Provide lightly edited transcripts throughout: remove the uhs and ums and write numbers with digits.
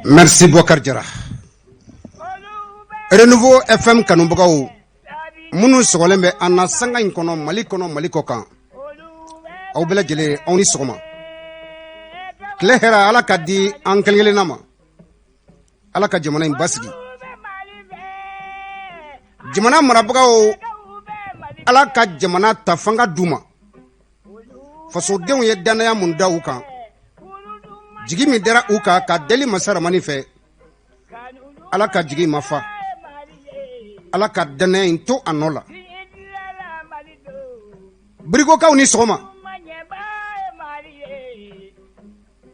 Merci Bɔkari Jara. Renouveau FM kanubagaw minnu sɔgɔlen bɛ an na sanga in kɔnɔ, Mali kɔnɔ, Mali kɔ kan, aw bɛɛ lajɛlen, aw ni sɔgɔma. Tile hɛrɛ, Ala ka di an kelen kelenna ma. Ala ka jamana in basigi. Jamana marabagaw, Ala ka jamana ta fanga d'u ma. Fasodenw ye dannaya mun da u kan, jigi min dara u kan ka deli masa Ramani fɛ, Ala ka jigi ma fa, Ala ka dannaya in to a nɔ la. Birikokaw ni sɔgɔma.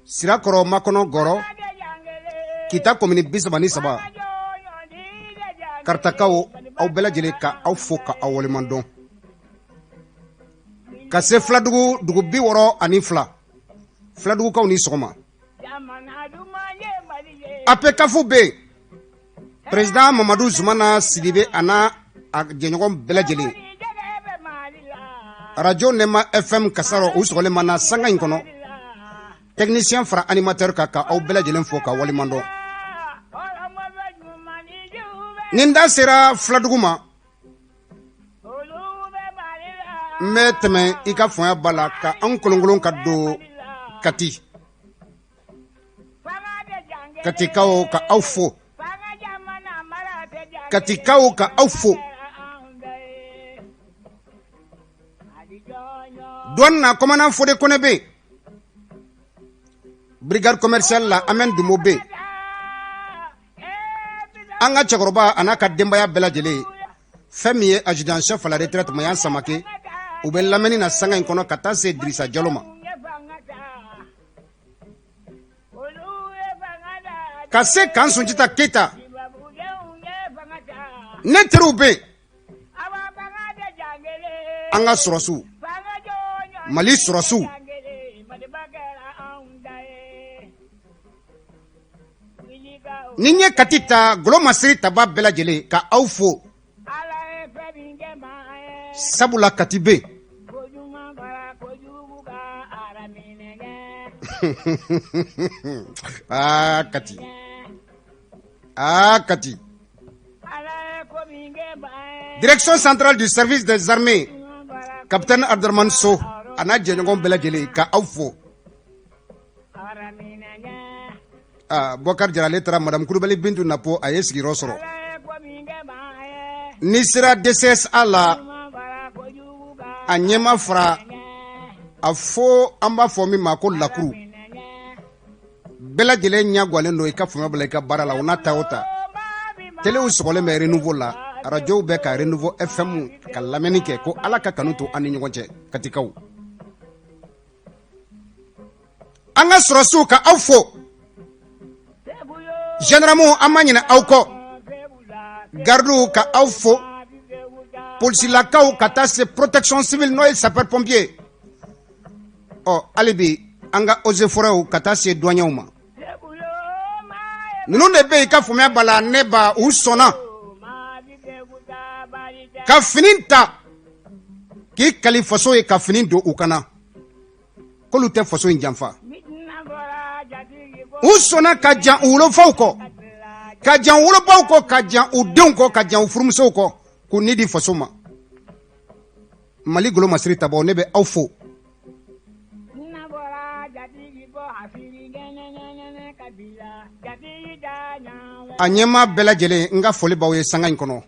Sirakɔrɔ Makɔnɔ Gɔrɔ, Kita komini 33, Karitakaw, aw bɛɛ lajɛlen, ka aw fo ka aw waleɲuman dɔn. Ka se Filadugu, dugu 62, Filadugukaw ni sɔgɔma. APCAF bɛ yen, président Mamadu Zumana Sidibe, a n'a a jɛɲɔgɔn bɛɛ lajɛlen, arajo Nɛma FM Kasarɔ, u sɔgɔlen b'an na sanga in kɔnɔ. Technicien fara animateur kan, ka aw bɛɛ lajɛlen fo ka waleɲuman dɔn. Ni n da sera Filadugu ma, n bɛ tɛmɛ i ka fɔnya ba la ka an kolonkolon ka don Kati. Katikaw, ka aw fo. Katikaw, ka aw fo. Douane na, commandant Fode Kone bɛ yen. Brigade commerciale la, Amɛn Dunbo bɛ yen. An ka cɛkɔrɔba, a n'a ka denbaya bɛɛ lajɛlen, fɛn min ye adjudant chef à la retraite Mayan Samake, u bɛ lamɛnni na sanga in kɔnɔ, ka taa se Dirisa Jalo ma, ka se kan Sunjata Keyita. Ne teriw bɛ yen, an ka sɔrɔsiw, Mali sɔrɔsiw. Ni n ye Kati ta, golomasiri taba bɛɛ lajɛlen, ka aw fo, sabula Kati bɛ yen. Aa Kati, aa Kati. Direction centrale du service des armées, capitaine Abdramane So, a n'a jɛɲɔgɔn bɛɛ lajɛlen, ka aw fo. Aa Bɔkari Jara, ale taara madame Kulubali Bintu Napo, a ye sigiyɔrɔ sɔrɔ. N'i sera DCSA la, a ɲɛma fara a fo, an b'a fɔ min ma ko lakuru, bɛɛ lajɛlen ɲɛ gwalen don i ka faamuya bila i ka baara la. O n'a ta o ta, telew sɔgɔlen bɛ Renouveau la, arajow bɛ ka Renouveau FM ka lamɛnni kɛ, ko Ala ka kanu to an ni ɲɔgɔn cɛ. Katikaw, an ka sɔrɔsiw, ka aw fo. Gendarmew, an ma ɲinɛ aw kɔ. Gardiw, ka aw fo. Polisilakaw, ka taa se protection civile, n'o ye sapeur pompier. Ɔ hali bi, an ka eaux et forêts, ka taa se douaniers ma. Ninnu de bɛ yen, i ka faamuya b'a la. Ne ba, u sɔnna ka fini ta k'i kali faso ye, ka fini don u kana k'olu tɛ faso in janfa. U sɔnna ka jan u wolofaw kɔ, ka jan u wolobaw kɔ, ka jan u denw kɔ, ka jan u furumusow kɔ, k'u ni di faso ma. Mali golomasiri tabaw, ne bɛ aw fo. A ɲɛmaa bɛɛ lajɛlen, n ka foli b'aw ye sanga in kɔnɔ.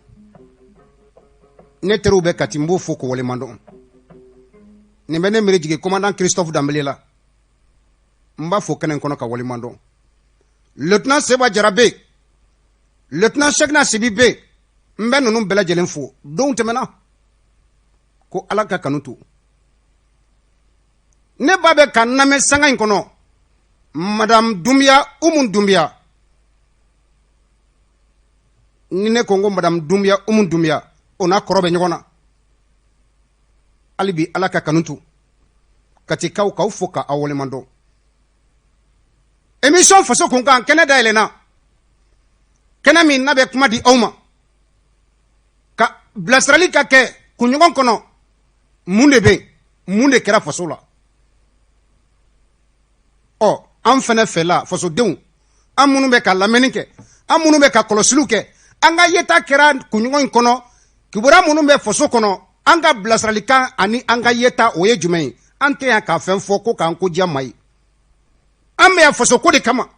Ne teriw bɛ Kati, n b'o fo k'o waleɲuman dɔn. Nin bɛ ne miiri jigin commandant Christophe Danbele la, n b'a fo kɛnɛ kɔnɔ ka waleɲuman dɔn. Lieutenant Seba Jara bɛ yen, lieutenant Cheickna Sibi bɛ yen, n bɛ ninnu bɛɛ lajɛlen fo. Donw tɛmɛna ko Ala ka kanu to. Ne ba bɛ ka n lamɛn sanga in kɔnɔ, madame Dunbiya, Umu Dunbiya. Ni ne ko n ko madame Dunbiya, Umu Dunbiya, o n'a kɔrɔ bɛ ɲɔgɔn na. Hali bi, Ala ka kanu to. Katikaw, k'aw fo ka aw waleɲuman dɔn. Émission Faso Kunkan kɛnɛ dayɛlɛnna, kɛnɛ min n'a bɛ kuma di aw ma, ka bilasirali ka kɛ kunɲɔgɔn kɔnɔ, mun de bɛ yen, mun de kɛra faso la. Ɔ an fɛnɛ fɛla fasodenw, An minnu bɛ ka lamɛnni kɛ, an minnu bɛ ka kɔlɔsiliw kɛ, an ka yeta kɛra kunɲɔgɔn in kɔnɔ, kibaruya minnu bɛ faso kɔnɔ, an ka bilasiralikan ani an ka yeta, o ye jumɛn ye? An tɛ yan ka fɛn fɔ ko k'an ko diya maa ye. An bɛ yan faso ko de kama.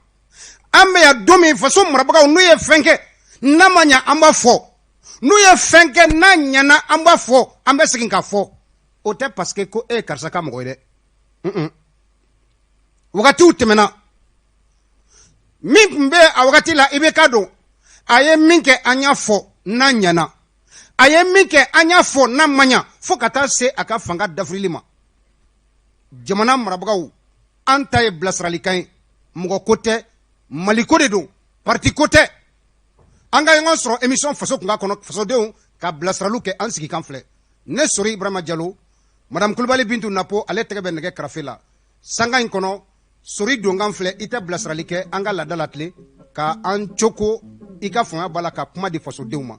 An bɛ yan don min, faso marabagaw n'u ye fɛn kɛ n'a ma ɲa, an b'a fɔ. N'u ye fɛn kɛ n'a ɲana, an b'a fɔ. An bɛ segin k'a fɔ. O tɛ parce que ko e ye karisa ka mɔgɔ ye dɛ. Wagatiw tɛmɛna, min tun bɛ a wagati la, i bɛ ka don, a ye min kɛ, an y'a fɔ n'a ɲana. A ye min kɛ, an y'a fɔ n'a ma ɲa, fo ka taa se a ka fanga dafirili ma. Jamana marabagaw, an ta ye bilasiralikan ye. Mɔgɔ ko tɛ, Maliko de don, parti ko tɛ. An ka ɲɔgɔn sɔrɔ émission Faso Kunkan kɔnɔ, fasodenw ka bilasiraliw kɛ. An sigikan filɛ. Ne Sori Ibrahima Jalo, Madame Kulubali Bintu Napo, ale tɛgɛ bɛ nɛgɛ karafe la sanga in kɔnɔ. Sori donkan filɛ. I tɛ bilasirali kɛ an ka laada la tile ka an coko i ka faamuya b'a la ka kuma di fasodenw ma.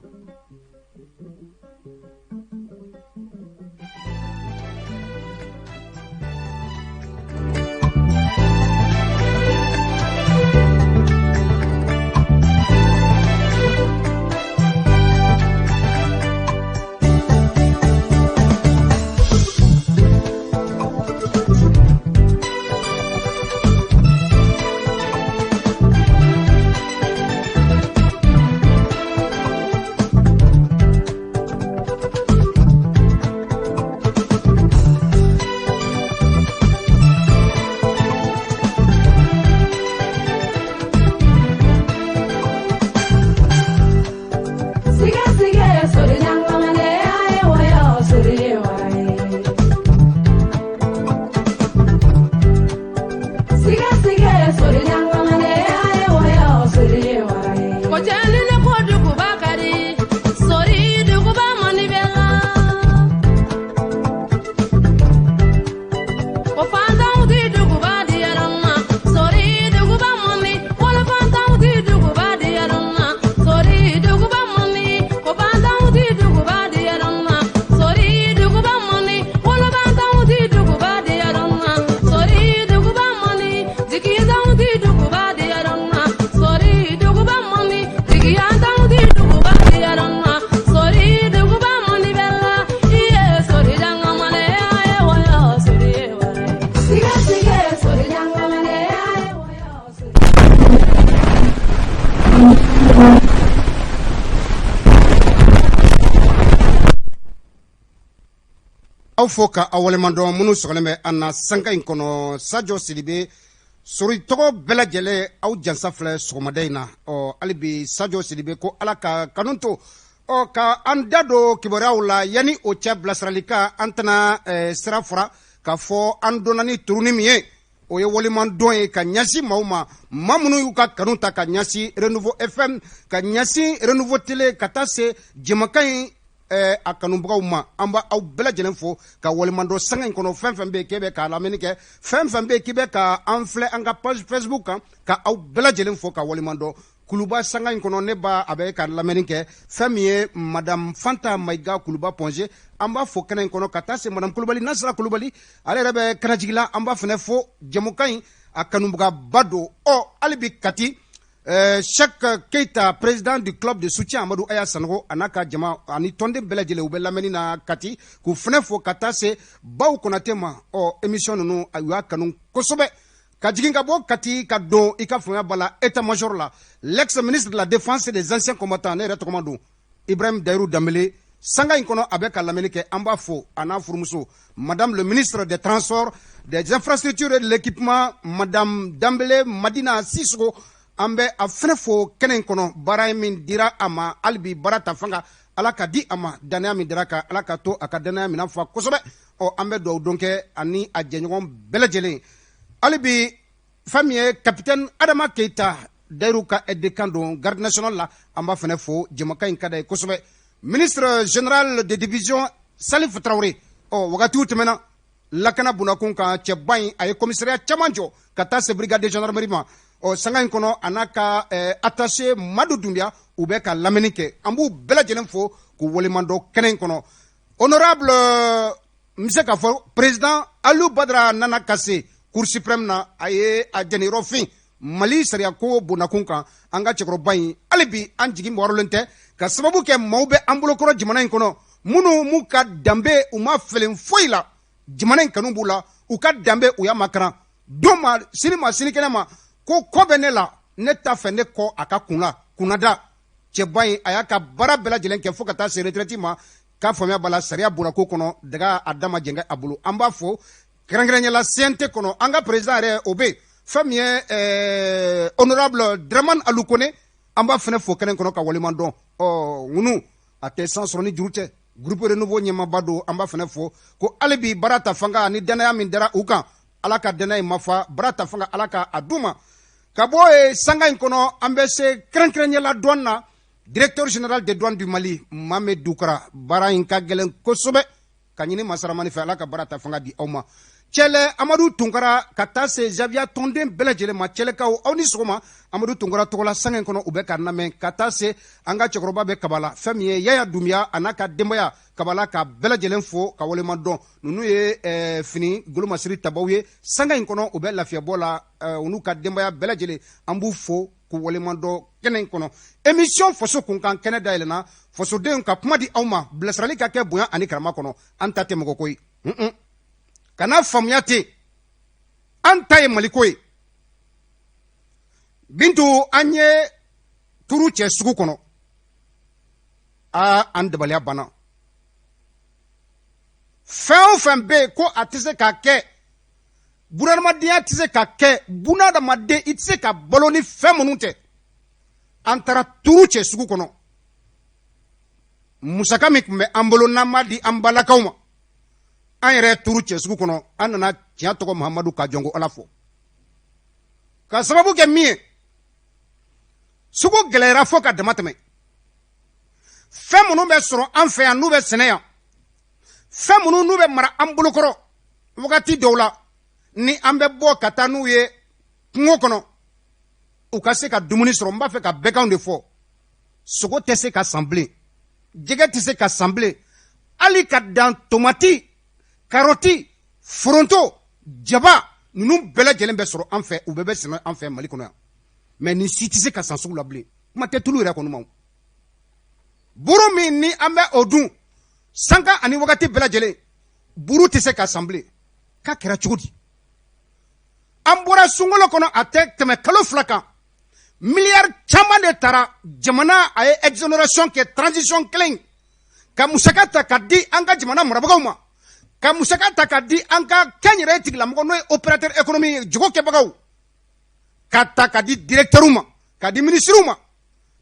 Aw fo ka aw waleɲumandɔn minnu sɔgɔlen bɛ an na sanka in kɔnɔ. Sajɔ Sidibe Sori tɔgɔ bɛɛ lajɛlen, aw jansa filɛ sɔgɔmada in na. Ɔ hali bi, Sajɔ Sidibe ko Ala ka kanu to. Ɔ ka an da don kibaruyaw la, yanni o cɛ, bilasiralikan, an tɛna sira fara k'a fɔ an donna ni turunin min ye, o ye waleɲumandɔn ye ka ɲɛsin maaw ma, maa minnu y'u ka kanu ta ka ɲɛsin Renouveau FM, ka ɲɛsin Renouveau Télé, ka taa se jɛmukan in a kanubagaw ma. An b'a aw bɛɛ lajɛlen fo ka waleɲumandɔn sanga in kɔnɔ. Fɛn fɛn bɛ yen k'e bɛ k'a lamɛnni kɛ, fɛn fɛn bɛ yen k'i bɛ ka an filɛ an ka page Facebook kan, ka aw bɛɛ lajɛlen fo ka waleɲumandɔn. Kuluba sanga in kɔnɔ, ne ba a bɛ ka lamɛnni kɛ, fɛn min ye Madame Fanta Mayiga Kuluba Pɔnze, an b'a fo kɛnɛ in kɔnɔ, ka taa se Madame Kulubali Nasira Kulubali, ale yɛrɛ bɛ Kanajigila, an b'a fana fo. Jɛmukan in a kanubagaba don. Ɔ hali bi Kati, Cheikh Keita, président du club de soutien Amadou Aya Sanogo, a n'a ka jama ani tɔnden bɛɛ lajɛlen, u bɛ lamɛnni na Kati, k'u fana fo, ka taa se Baw Konate ma. Ɔ émission ninnu, a y'a kanu kosɛbɛ. Ka jigin ka bɔ Kati ka don i ka faamuya b'a la état major la, l'ex ministre de la Défense et des anciens combattants, ne yɛrɛ tɔgɔma don Ibrahim Dayiru Danbele, sanga in kɔnɔ a bɛ ka lamɛnni kɛ, an b'a fo, a n'a furumuso Madame le ministre des Transports, des Infrastructures et de l'Équipement, Madame Danbele Madina Sisoko, an bɛ a fɛnɛ fo kɛnɛ in kɔnɔ. Baara min dira a ma, hali bi baara ta fanga Ala ka di a ma, danaya min dira ka Ala ka to a ka danaya minɛn fa kosɛbɛ. Ɔ an bɛ dugawu don kɛ ani a jɛɲɔgɔn bɛɛ lajɛlen. Hali bi, fɛn min ye capitaine Adama Keyita Dayiru ka aide de camp don garde nationale la, an b'a fana fo. Jɛmukan in ka d'a ye kosɛbɛ. Ministre général de division Salif Traoré, ɔ wagatiw tɛmɛna lakana bundakun kan, cɛba in a ye commissariat caman jɔ ka taa se brigade de gendarmerie ma. Ɔ sanga in kɔnɔ, a n'a ka attaché Madu Dunbiya, u bɛ ka lamɛnni kɛ. An b'u bɛɛ lajɛlen fo k'u waleɲumandɔn kɛnɛ in kɔnɔ. Honorable, n bɛ se k'a fɔ président Aliou Badara Nana Kase, cour suprême na, a ye a jɛniyɔrɔ fin. Mali sariyako bondakun kan. An ka cɛkɔrɔba in, hali bi an jigi mɔgɔlen tɛ, ka sababu kɛ maaw bɛ an bolokɔrɔ jamana in kɔnɔ, minnu m'u ka danbe, u ma fɛlen foyi la. Jamana in kanu b'u la, u ka danbe u y'a makaran don ma, sini ma, sinikɛnɛ ma, ko kɔ bɛ ne la, ne t'a fɛ ne kɔ a ka kunna kunnada. Cɛba in, a y'a ka baara bɛɛ lajɛlen kɛ fo ka taa se retraite ma, k'a faamuya b'a la sariya bondako kɔnɔ, daga a dama jɛngɛ a bolo. An b'a fɔ kɛrɛnkɛrɛnya la CNT kɔnɔ, an ka président yɛrɛ, o bɛ fɛn min ye honorable Dramane Alou Kone, an b'a fɛnɛ fo kɛnɛ kɔnɔ ka waleman dɔn. Ɔ ŋunu a tɛ san sɔrɔ ni juru tɛ. Groupe Renouveau ɲɛmaaba don, an b'a fɛnɛ fo ko hali bi baara ta fanga ni danaya min dara u kan, Ala ka danaya in ma fa, baara ta fanga, Ala ka a d'u ma. Ka bɔ yen sanga in kɔnɔ, an bɛ se kɛrɛnkɛrɛnya la douane na, directeur général des douanes du Mali, Mame Dukara. Baara in ka gɛlɛn kosɛbɛ ka ɲini masaramani fɛ, Ala ka baara ta fanga di aw ma. Cɛlɛ Amadu Tunkara, ka taa se Zawiya tɔnden bɛɛ lajɛlen ma, cɛlɛkaw, aw ni sɔgɔma. Amadu Tunkara tɔgɔla sanga in kɔnɔ, u bɛ ka lamɛn, ka taa se an ka cɛkɔrɔba bɛ Kabala, fɛn min ye Yaya Dunbiya, a n'a ka denbaya Kabala, ka bɛɛ lajɛlen fo ka waleman dɔn. Ninnu ye fini golomasiri tabaw ye sanga in kɔnɔ, u bɛ lafiyabɔ la, u n'u ka denbaya bɛɛ lajɛlen, an b'u fo k'u waleman dɔn kɛnɛ in kɔnɔ. Émission Faso Kunkan kɛnɛ dayɛlɛnna, fasodenw ka kuma di aw ma, bilasirali ka kɛ bonya ani karama kɔnɔ. An ta tɛ mɔgɔ ko ye, kana faamuya ten, an ta ye Maliko ye. Bintu, an ye turu cɛ sugu kɔnɔ, aa, an dabaliya banna. Fɛn o fɛn bɛ yen ko a tɛ se ka kɛ bunadamadenya, tɛ se ka kɛ bunadamaden, i tɛ se ka balo ni fɛn minnu tɛ, an taara turu cɛ sugu kɔnɔ. Musaka min tun bɛ an bolo n'an b'a di an balakaw ma, an yɛrɛ turu cɛ sugu kɔnɔ. An nana tiɲɛ tɔgɔ Mahamadu ka jɔnko Ala fɔ, ka sababu kɛ min ye, sugu gɛlɛyara fo ka dama tɛmɛ. Fɛn minnu bɛ sɔrɔ an fɛ yan, n'u bɛ sɛnɛ yan, fɛn minnu n'u bɛ mara an bolokɔrɔ wagati dɔw la, ni an bɛ bɔ ka taa n'u ye kungo kɔnɔ, u ka se ka dumuni sɔrɔ. N b'a fɛ ka bɛɛkanw de fɔ: sogo tɛ se ka san bilen, jɛgɛ tɛ se ka san bilen, hali ka dan tomati, karɔti, foronto, jaba ninnu bɛɛ lajɛlen bɛ sɔrɔ an fɛ, u bɛɛ bɛ sɛnɛ an fɛ Mali kɔnɔ yan. Mɛ nin si tɛ se ka san sugu la bilen, kuma tɛ tulu yɛrɛ kɔni ma. Buru min ni an bɛ o dun sanka ani wagati bɛɛ lajɛlen, buru tɛ se ka san bilen. K'a kɛra cogo di? An bɔra sunkalo kɔnɔ, a tɛ tɛmɛ kalo 2 kan, miliyari caman de taara. Jamana a ye exonération kɛ, transition kelen, ka musaka ta ka di an ka jamana marabagaw ma, ka musaka ta ka di an ka kɛnyɛrɛye tigilamɔgɔ, n'o ye opérateur économique ye, jago kɛbagaw, ka ta ka di directeur ma, ka di ministre ma,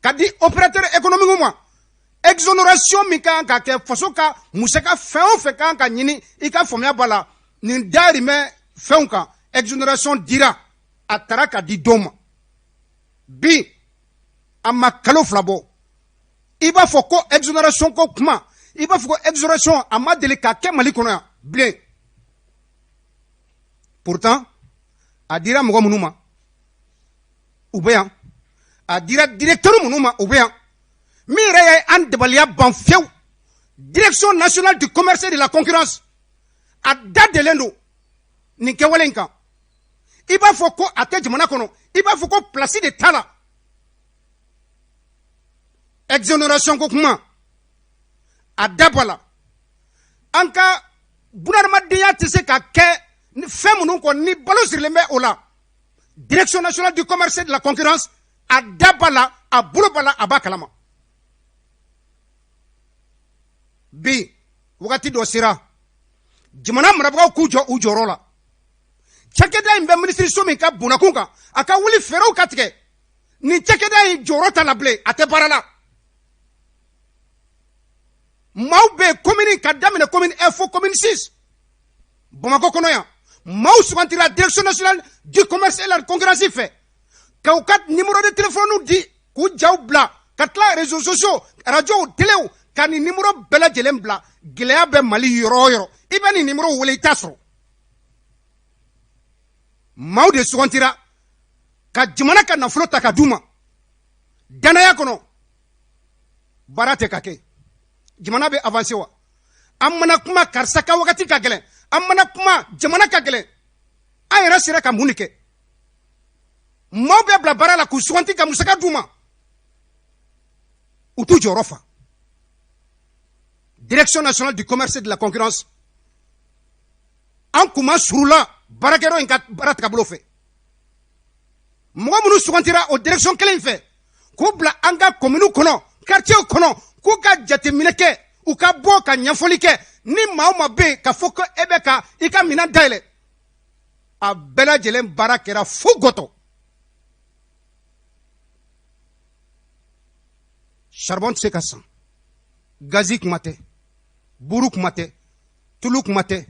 ka di opérateur économique ma. Exonération min kan ka kɛ, faso ka musaka fɛn o fɛn kan ka ɲini, i ka faamuya b'a la, nin dahirimɛ fɛnw kan, exonération dira, a taara ka di dɔw ma. Bi a ma kalo 2 bɔ, i b'a fɔ ko exonération ko kuma, i b'a fɔ ko exonération a ma deli ka kɛ Mali kɔnɔ yan bilen. Pourtant a dira mɔgɔ minnu ma, u bɛ yan, a dira directeur minnu ma, u bɛ yan. Min yɛrɛ ye an dabaliya ban fiyewu, Direction nationale du commerce et de la concurrence, a da delen don nin kɛwale in kan, i b'a fɔ ko a tɛ jamana kɔnɔ, i b'a fɔ ko place de t'a la. Exonération ko kuma, a da bɔ la. An ka bunadamadenya tɛ se ka kɛ fɛn minnu kɔ, ni balo sirilen bɛ o la, Direction nationale du commerce et de la concurrence, a da b'a la, a bolo b'a la, a b'a kalama. Bi wagati dɔ sera, jamana marabagaw k'u jɔ u jɔyɔrɔ la. Cakɛda in bɛ minisiriso min ka bonnakun kan, a ka wuli, fɛɛrɛw ka tigɛ. Nin cakɛda in jɔyɔrɔ t'a la bilen, a tɛ baara la. Maaw bɛ yen, commune ka daminɛ commune 1 fo commune 6 Bamakɔ kɔnɔ yan, maaw sugantira Direction nationale du commerce et la concurrence fɛ, k'u ka numéro de téléphone di, k'u jaw bila, ka tila réseaux sociaux, radio, téléw, ka nin numéro bɛɛ lajɛlen bila. Gɛlɛya bɛ Mali yɔrɔ o yɔrɔ, i bɛ nin numéro wele, i t'a sɔrɔ. Maaw de sugantira ka jamana ka nafolo ta ka d'u ma danaya kɔnɔ, baara tɛ ka kɛ. Jamana bɛ avancer wa? An mana kuma, karisa ka wagati ka gɛlɛn, an mana kuma, jamana ka gɛlɛn. An yɛrɛ sera ka mun de kɛ? Maaw bɛ bila baara la k'u suganti ka musaka d'u ma, u t'u jɔyɔrɔ fa. Direction nationale du commerce et de la concurrence, an kuma surula baarakɛyɔrɔ in ka baara tagabolo fɛ. Mɔgɔ minnu sugantira o direction kelen in fɛ k'u bila an ka kominiw kɔnɔ, quartier kɔnɔ, k'u ka jateminɛ kɛ, u ka bɔ ka ɲɛfɔli kɛ ni maa o maa bɛ yen ka fɔ ko e bɛ ka i ka minɛn dayɛlɛ, a bɛɛ lajɛlen baara kɛra fu gɔtɔ. Charbon tɛ se ka san, gazi kuma tɛ, buru kuma tɛ, tulu kuma tɛ.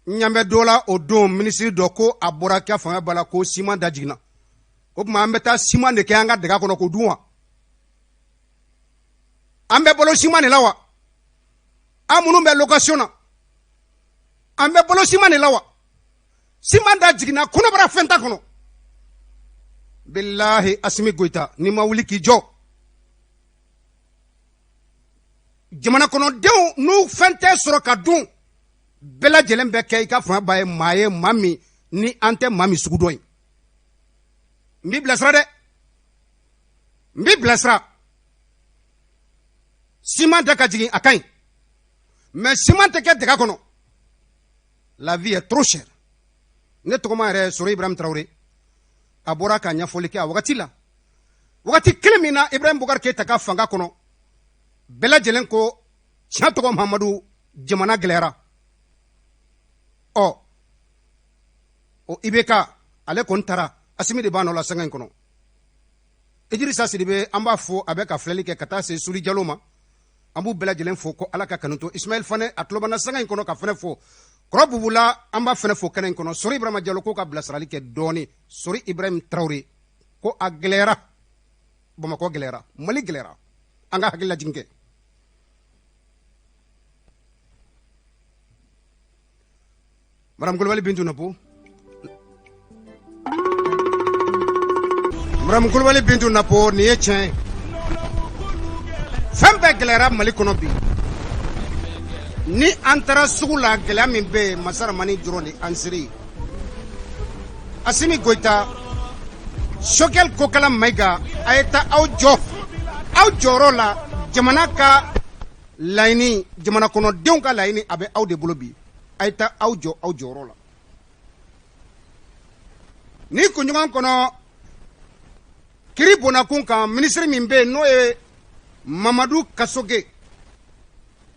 N ɲɛ bɛ dɔ la o don, minisiri dɔ ko a bɔra kɛ fanga ba la ko siman da jiginna. O tuma an bɛ taa siman de kɛ an ka daga kɔnɔ k'o dun wa? An bɛ balo siman de la wa? An minnu bɛ location na, an bɛ balo siman de la wa? Siman da jiginna, kɔnɔbara fɛn t'a kɔnɔ. Bilahi, Asimi Goyita, n'i ma wuli k'i jɔ, jamana kɔnɔdenw n'u fɛn tɛ sɔrɔ ka dun, bɛɛ lajɛlen bɛ kɛ i ka fanga ba ye maa ye, maa min ni an tɛ maa min sugu dɔn ye. N b'i bilasira dɛ, n b'i bilasira. Siman da ka jigin, a ka ɲi, mais siman tɛ kɛ daga kɔnɔ. La vie est trop chère. Ne tɔgɔma yɛrɛ Soro Ibrahim Traoré, a bɔra ka ɲɛfɔli kɛ a wagati la, wagati kelen min na Ibrahim Boubacar Keita ka fanga kɔnɔ, bɛɛ lajɛlen ko tiɲɛ tɔgɔ Mahamadu, jamana gɛlɛyara. Ɔ, o IBK, ale kɔni taara, Asimi de b'a nɔ la sanga in kɔnɔ. Idirisa Sidibe, an b'a fo, a bɛ ka filɛli kɛ, ka taa se Suri Jalo ma. An b'u bɛɛ lajɛlen fo ko Ala ka kanu to. Ismaɛl Fane, a tulo b'an na sanga in kɔnɔ, ka fɛnɛ fo. Kɔrɔ Bubula, an b'a fɛnɛ fo kɛnɛ in kɔnɔ. Sori Ibrahima Jalo ko ka bilasirali kɛ dɔɔni. Sori Ibrahim Traoré ko a gɛlɛyara, Bamakɔ gɛlɛyara, Mali gɛlɛyara, an ka hakili lajigin kɛ. Madame Kulubali Bintu Napo, Madame Kulubali Bintu Napo, nin ye tiɲɛ ye, fɛn bɛɛ gɛlɛyara Mali kɔnɔ bi. Ni an taara sugu la, gɛlɛya min bɛ yen, masaramani jɔrɔ ni an siri. Asimi Goyita, Choguel Kokala Mayiga, a ye taa aw jɔ aw jɔyɔrɔ la. Jamana ka laɲini, jamana kɔnɔdenw ka laɲini, a bɛ aw de bolo bi. A ye taa aw jɔ aw jɔyɔrɔ la. Ni kunɲɔgɔn kɔnɔ, kiri bonnakun kan, minisiri min bɛ yen, n'o ye Mamadu Kasoge,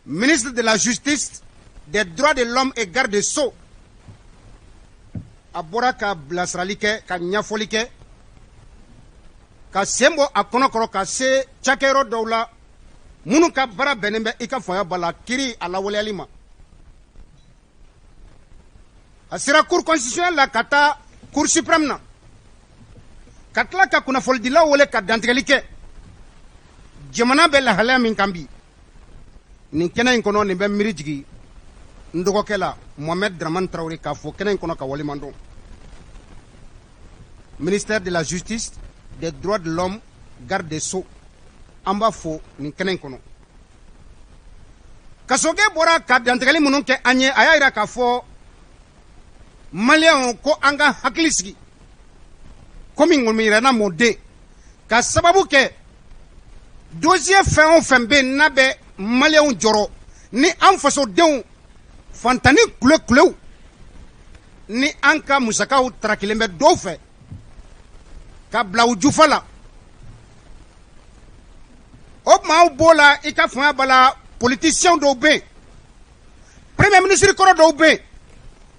ministre de la Justice, des Droits de l'Homme et garde des Sceaux, a bɔra ka bilasirali kɛ, ka ɲɛfɔli kɛ, ka sen bɔ a kɔnɔkɔrɔ ka se cakɛyɔrɔ dɔw la minnu ka baara bɛnnen bɛ i ka fanga ba la kiri a lawaleyali ma. A sera Cour constitutionnelle la, ka taa Cour suprême na, ka tila ka kunnafonidilaw wele ka dantigɛli kɛ jamana bɛ lahalaya min kan bi. Nin kɛnɛ in kɔnɔ, nin bɛ miiri jigin n dɔgɔkɛ la, Mohamed Dramane Traoré, k'a fɔ kɛnɛ in kɔnɔ ka waleɲuman dɔn. Ministère de la Justice, des Droits de l'Homme, garde des Sceaux, an b'a fo nin kɛnɛ in kɔnɔ. Kasoge bɔra ka dantigɛli minnu kɛ an ye, a y'a jira k'a fɔ Maliyɛnw ko an ka hakili sigi, komi ŋɔmi mɔden, ka sababu kɛ dossier fɛn o fɛn bɛ yen n'a bɛ Maliyɛnw jɔrɔ, ni an fasodenw fantanni kule kulew ni an ka musakaw tarakilen bɛ dɔw fɛ ka bila u jufa la. O tuma aw b'o la, i ka fanga b'a la, politiciens dɔw bɛ yen, premier ministre kɔrɔ dɔw bɛ yen,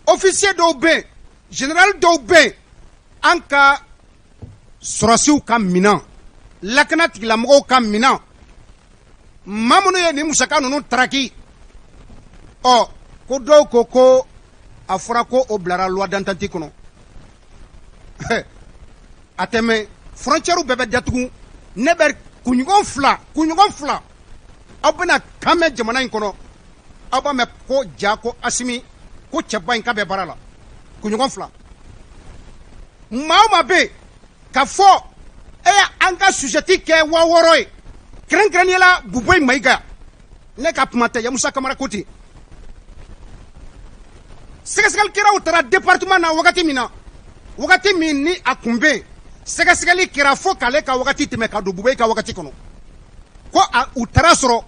officier dɔw bɛ yen, général dɔw bɛ yen, an ka sɔrɔsiw ka minɛn, lakana tigilamɔgɔw ka minɛn, maa minnu ye nin musaka ninnu taraki. Ɔ, ko dɔw ko ko a fɔra ko o bilara loi d'entente kɔnɔ, a tɛ mɛn, frontière bɛɛ bɛ datugu. Ne bɛ kunɲɔgɔn 2, kunɲɔgɔn 2, aw bɛna kan mɛn jamana in kɔnɔ, aw b'a mɛn ko ja ko Asimi ko cɛba in k'a bɛ baara la. Kunɲɔgɔn 2, maa o maa bɛ yen ka fɔ e y'an ka sujɛti kɛ 6000 ye, kɛrɛnkɛrɛnnenya la Buboyi Mayiga, ne ka kuma tɛ, Yamusa Kamara ko ten. Sɛgɛsɛgɛlikɛlaw taara département na wagati min na, Wagati min ni a kun bɛ yen, sɛgɛsɛgɛli kɛra fo k'ale ka wagati tɛmɛ ka don Bubɛyi ka wagati kɔnɔ, ko u taara sɔrɔ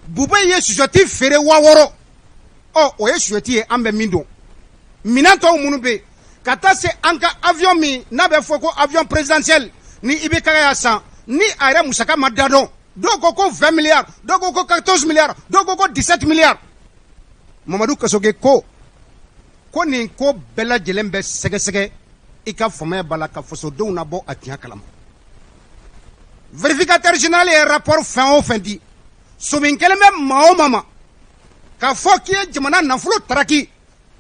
Bubɛyi ye sujɛti feere 6000. Ɔ, o ye sujɛti ye, an bɛ min dɔn. Minɛn tɔw minnu bɛ yen, ka taa se an ka avion min n'a bɛ fɔ ko avion présidentiel ni IBK y'a san, ni a yɛrɛ musaka ma da dɔn, dɔw ko ko 20 milliards, dɔw ko ko 14 milliards, dɔw ko ko 17 milliards. Mamadu Kasoge ko ko nin ko bɛɛ lajɛlen bɛ sɛgɛsɛgɛ, i ka faamaya b'a la, ka fasodenw nabɔ a tiɲɛ kalama. Vérificateur général ye rapport fɛn o fɛn di, somin kɛlen bɛ maa o maa ma k'a fɔ k'i ye jamana nafolo taraki,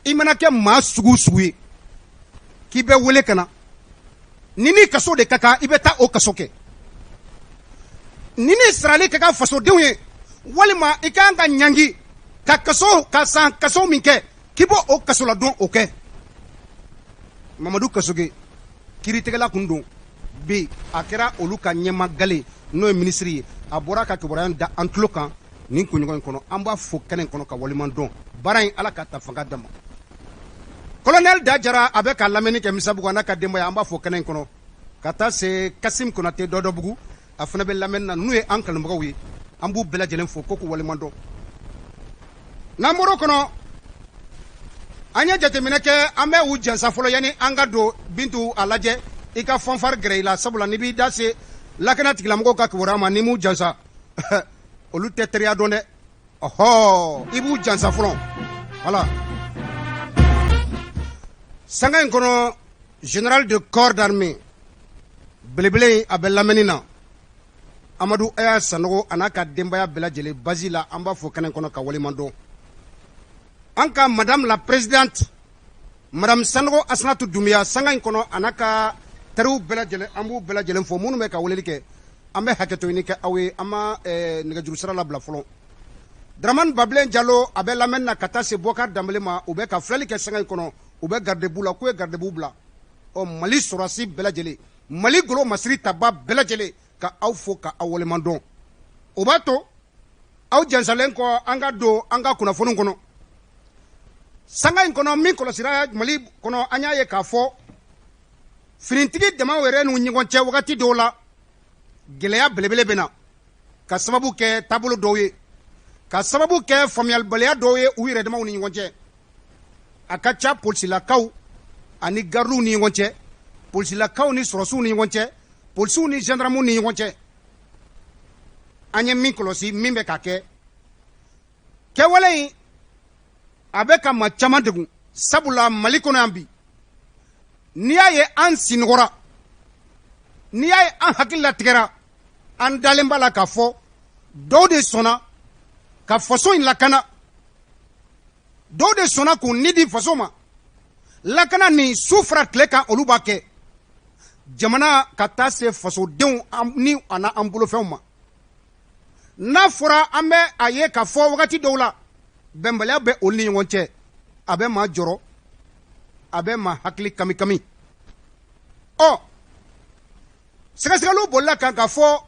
i mana kɛ maa sugu sugu ye, k'i bɛ wele ka na, ni ni kaso de ka kan, i bɛ taa o kaso kɛ. Ni ni sarali ka kan fasodenw ye, walima i ka kan ka ɲangi ka kaso ka san kaso min kɛ, k'i b'o o kasoladon o kɛ. Mamadu Kasoge, kiiritigɛla kun don, bi a kɛra olu ka ɲɛma gale, n'o ye minisiri ye. A bɔra ka kibaruya da an tulo kan nin kunɲɔgɔn in kɔnɔ. An b'a fo kɛnɛ in kɔnɔ ka waleɲuman dɔn. Baara in, Ala ka ta fanga d'a ma. Colonel Dajara, a bɛ ka lamɛnni kɛ Misabugu, a n'a ka denbaya, an b'a fo kɛnɛ in kɔnɔ. Ka taa se Kasim Konate Dɔdɔbugu, a fana bɛ lamɛnni na. N'u ye an kanubagaw ye, an b'u bɛɛ lajɛlen fo ko k'u waleɲuman dɔn. N'an bɔr'o kɔnɔ, an ye jateminɛ kɛ, an bɛ u jansa fɔlɔ yanni an ka don. Bintu, a lajɛ i ka fanfare gɛrɛ i la, sabula n'i b'i da se lakana tigilamɔgɔw ka kibaruya ma, n'i m'u jansa, olu tɛ teriya dɔn dɛ. Ɔhɔ, i b'u jansa fɔlɔ. Voilà, sanga in kɔnɔ, général de corps d'armée belebele, a bɛ lamɛnni na, Amadu Aya Sanogo, a n'a ka denbaya bɛɛ lajɛlen basi la, an b'a fɔ kɛnɛ kɔnɔ ka waleɲuman dɔn. An ka madame la présidente, madame Sanogo Asinatu Dunbiya, sanga in kɔnɔ, a n'a ka teriw bɛɛ lajɛlen, an b'u bɛɛ lajɛlen fo. Minnu bɛ ka weleli kɛ, an bɛ hakɛto ɲini kɛ aw ye, an ma nɛgɛjuru sira labila fɔlɔ. Dramani Babilen Jalo, a bɛ lamɛnni na, ka taa se Bɔkari Danbele ma, u bɛ ka filɛli kɛ sanga in kɔnɔ. U bɛ garde-boue la, k'u ye garde-boue bila. Ɔ, Mali sɔrɔdasi bɛɛ lajɛlen, Mali golo masiri taba bɛɛ lajɛlen, ka aw fo ka aw waleɲuman dɔn. O b'a to aw jansalen kɔ, an ka don an ka kunnafoni kɔnɔ sanga in kɔnɔ. Min kɔlɔsira Mali kɔnɔ, an y'a ye k'a fɔ finitigi damaw yɛrɛ n'u ɲɔgɔn cɛ, wagati dɔw la gɛlɛya belebele bɛ na, ka sababu kɛ taabolo dɔw ye, ka sababu kɛ faamuyalibaliya dɔw ye u yɛrɛ damaw ni ɲɔgɔn cɛ. A ka ca polisilakaw ani garidiw ni ɲɔgɔn cɛ, polisilakaw ni sɔrɔsiw ni ɲɔgɔn cɛ, polisiw ni gendarmew ni ɲɔgɔn cɛ. An ye min kɔlɔsi, min bɛ ka kɛ kɛwale in, a bɛ ka maa caman degun, sabula Mali kɔnɔ yan bi, n'i y'a ye an sinɔgɔra, n'i y'a ye an hakili latigɛra, an dalen b'a la k'a fɔ dɔw de sɔnna ka faso in lakana, dɔw de sɔnna k'u ni di faso ma. Lakana nin, su fara tile kan, olu b'a kɛ jamana ka taa se fasodenw ni a n'an bolofɛnw ma. N'a fɔra an bɛ a ye k'a fɔ wagati dɔw la bɛnbaliya bɛ olu ni ɲɔgɔn cɛ, a bɛ maa jɔrɔ, a bɛ maa hakili kamikami. Ɔ, sɛgɛsɛgɛliw bolila kan k'a fɔ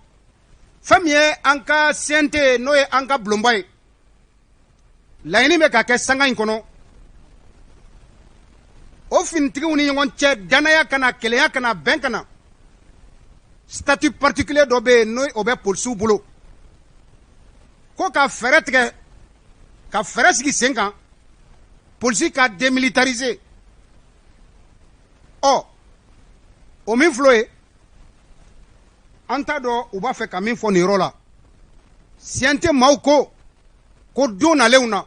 fɛn min ye an ka CNT, n'o ye an ka bulonba ye, laɲini bɛ ka kɛ sanga in kɔnɔ, o finitigiw ni ɲɔgɔn cɛ danaya kana, kelenya kana, bɛn kana. Statut particulier dɔ bɛ yen, n'o o bɛ polisiw bolo, ko ka fɛɛrɛ tigɛ, ka fɛɛrɛ sigi sen kan, polisi ka démilitariser. Ɔ, o min filɛ ye, an t'a dɔn u b'a fɛ ka min fɔ nin yɔrɔ la. CNT maaw ko ko don nalenw na,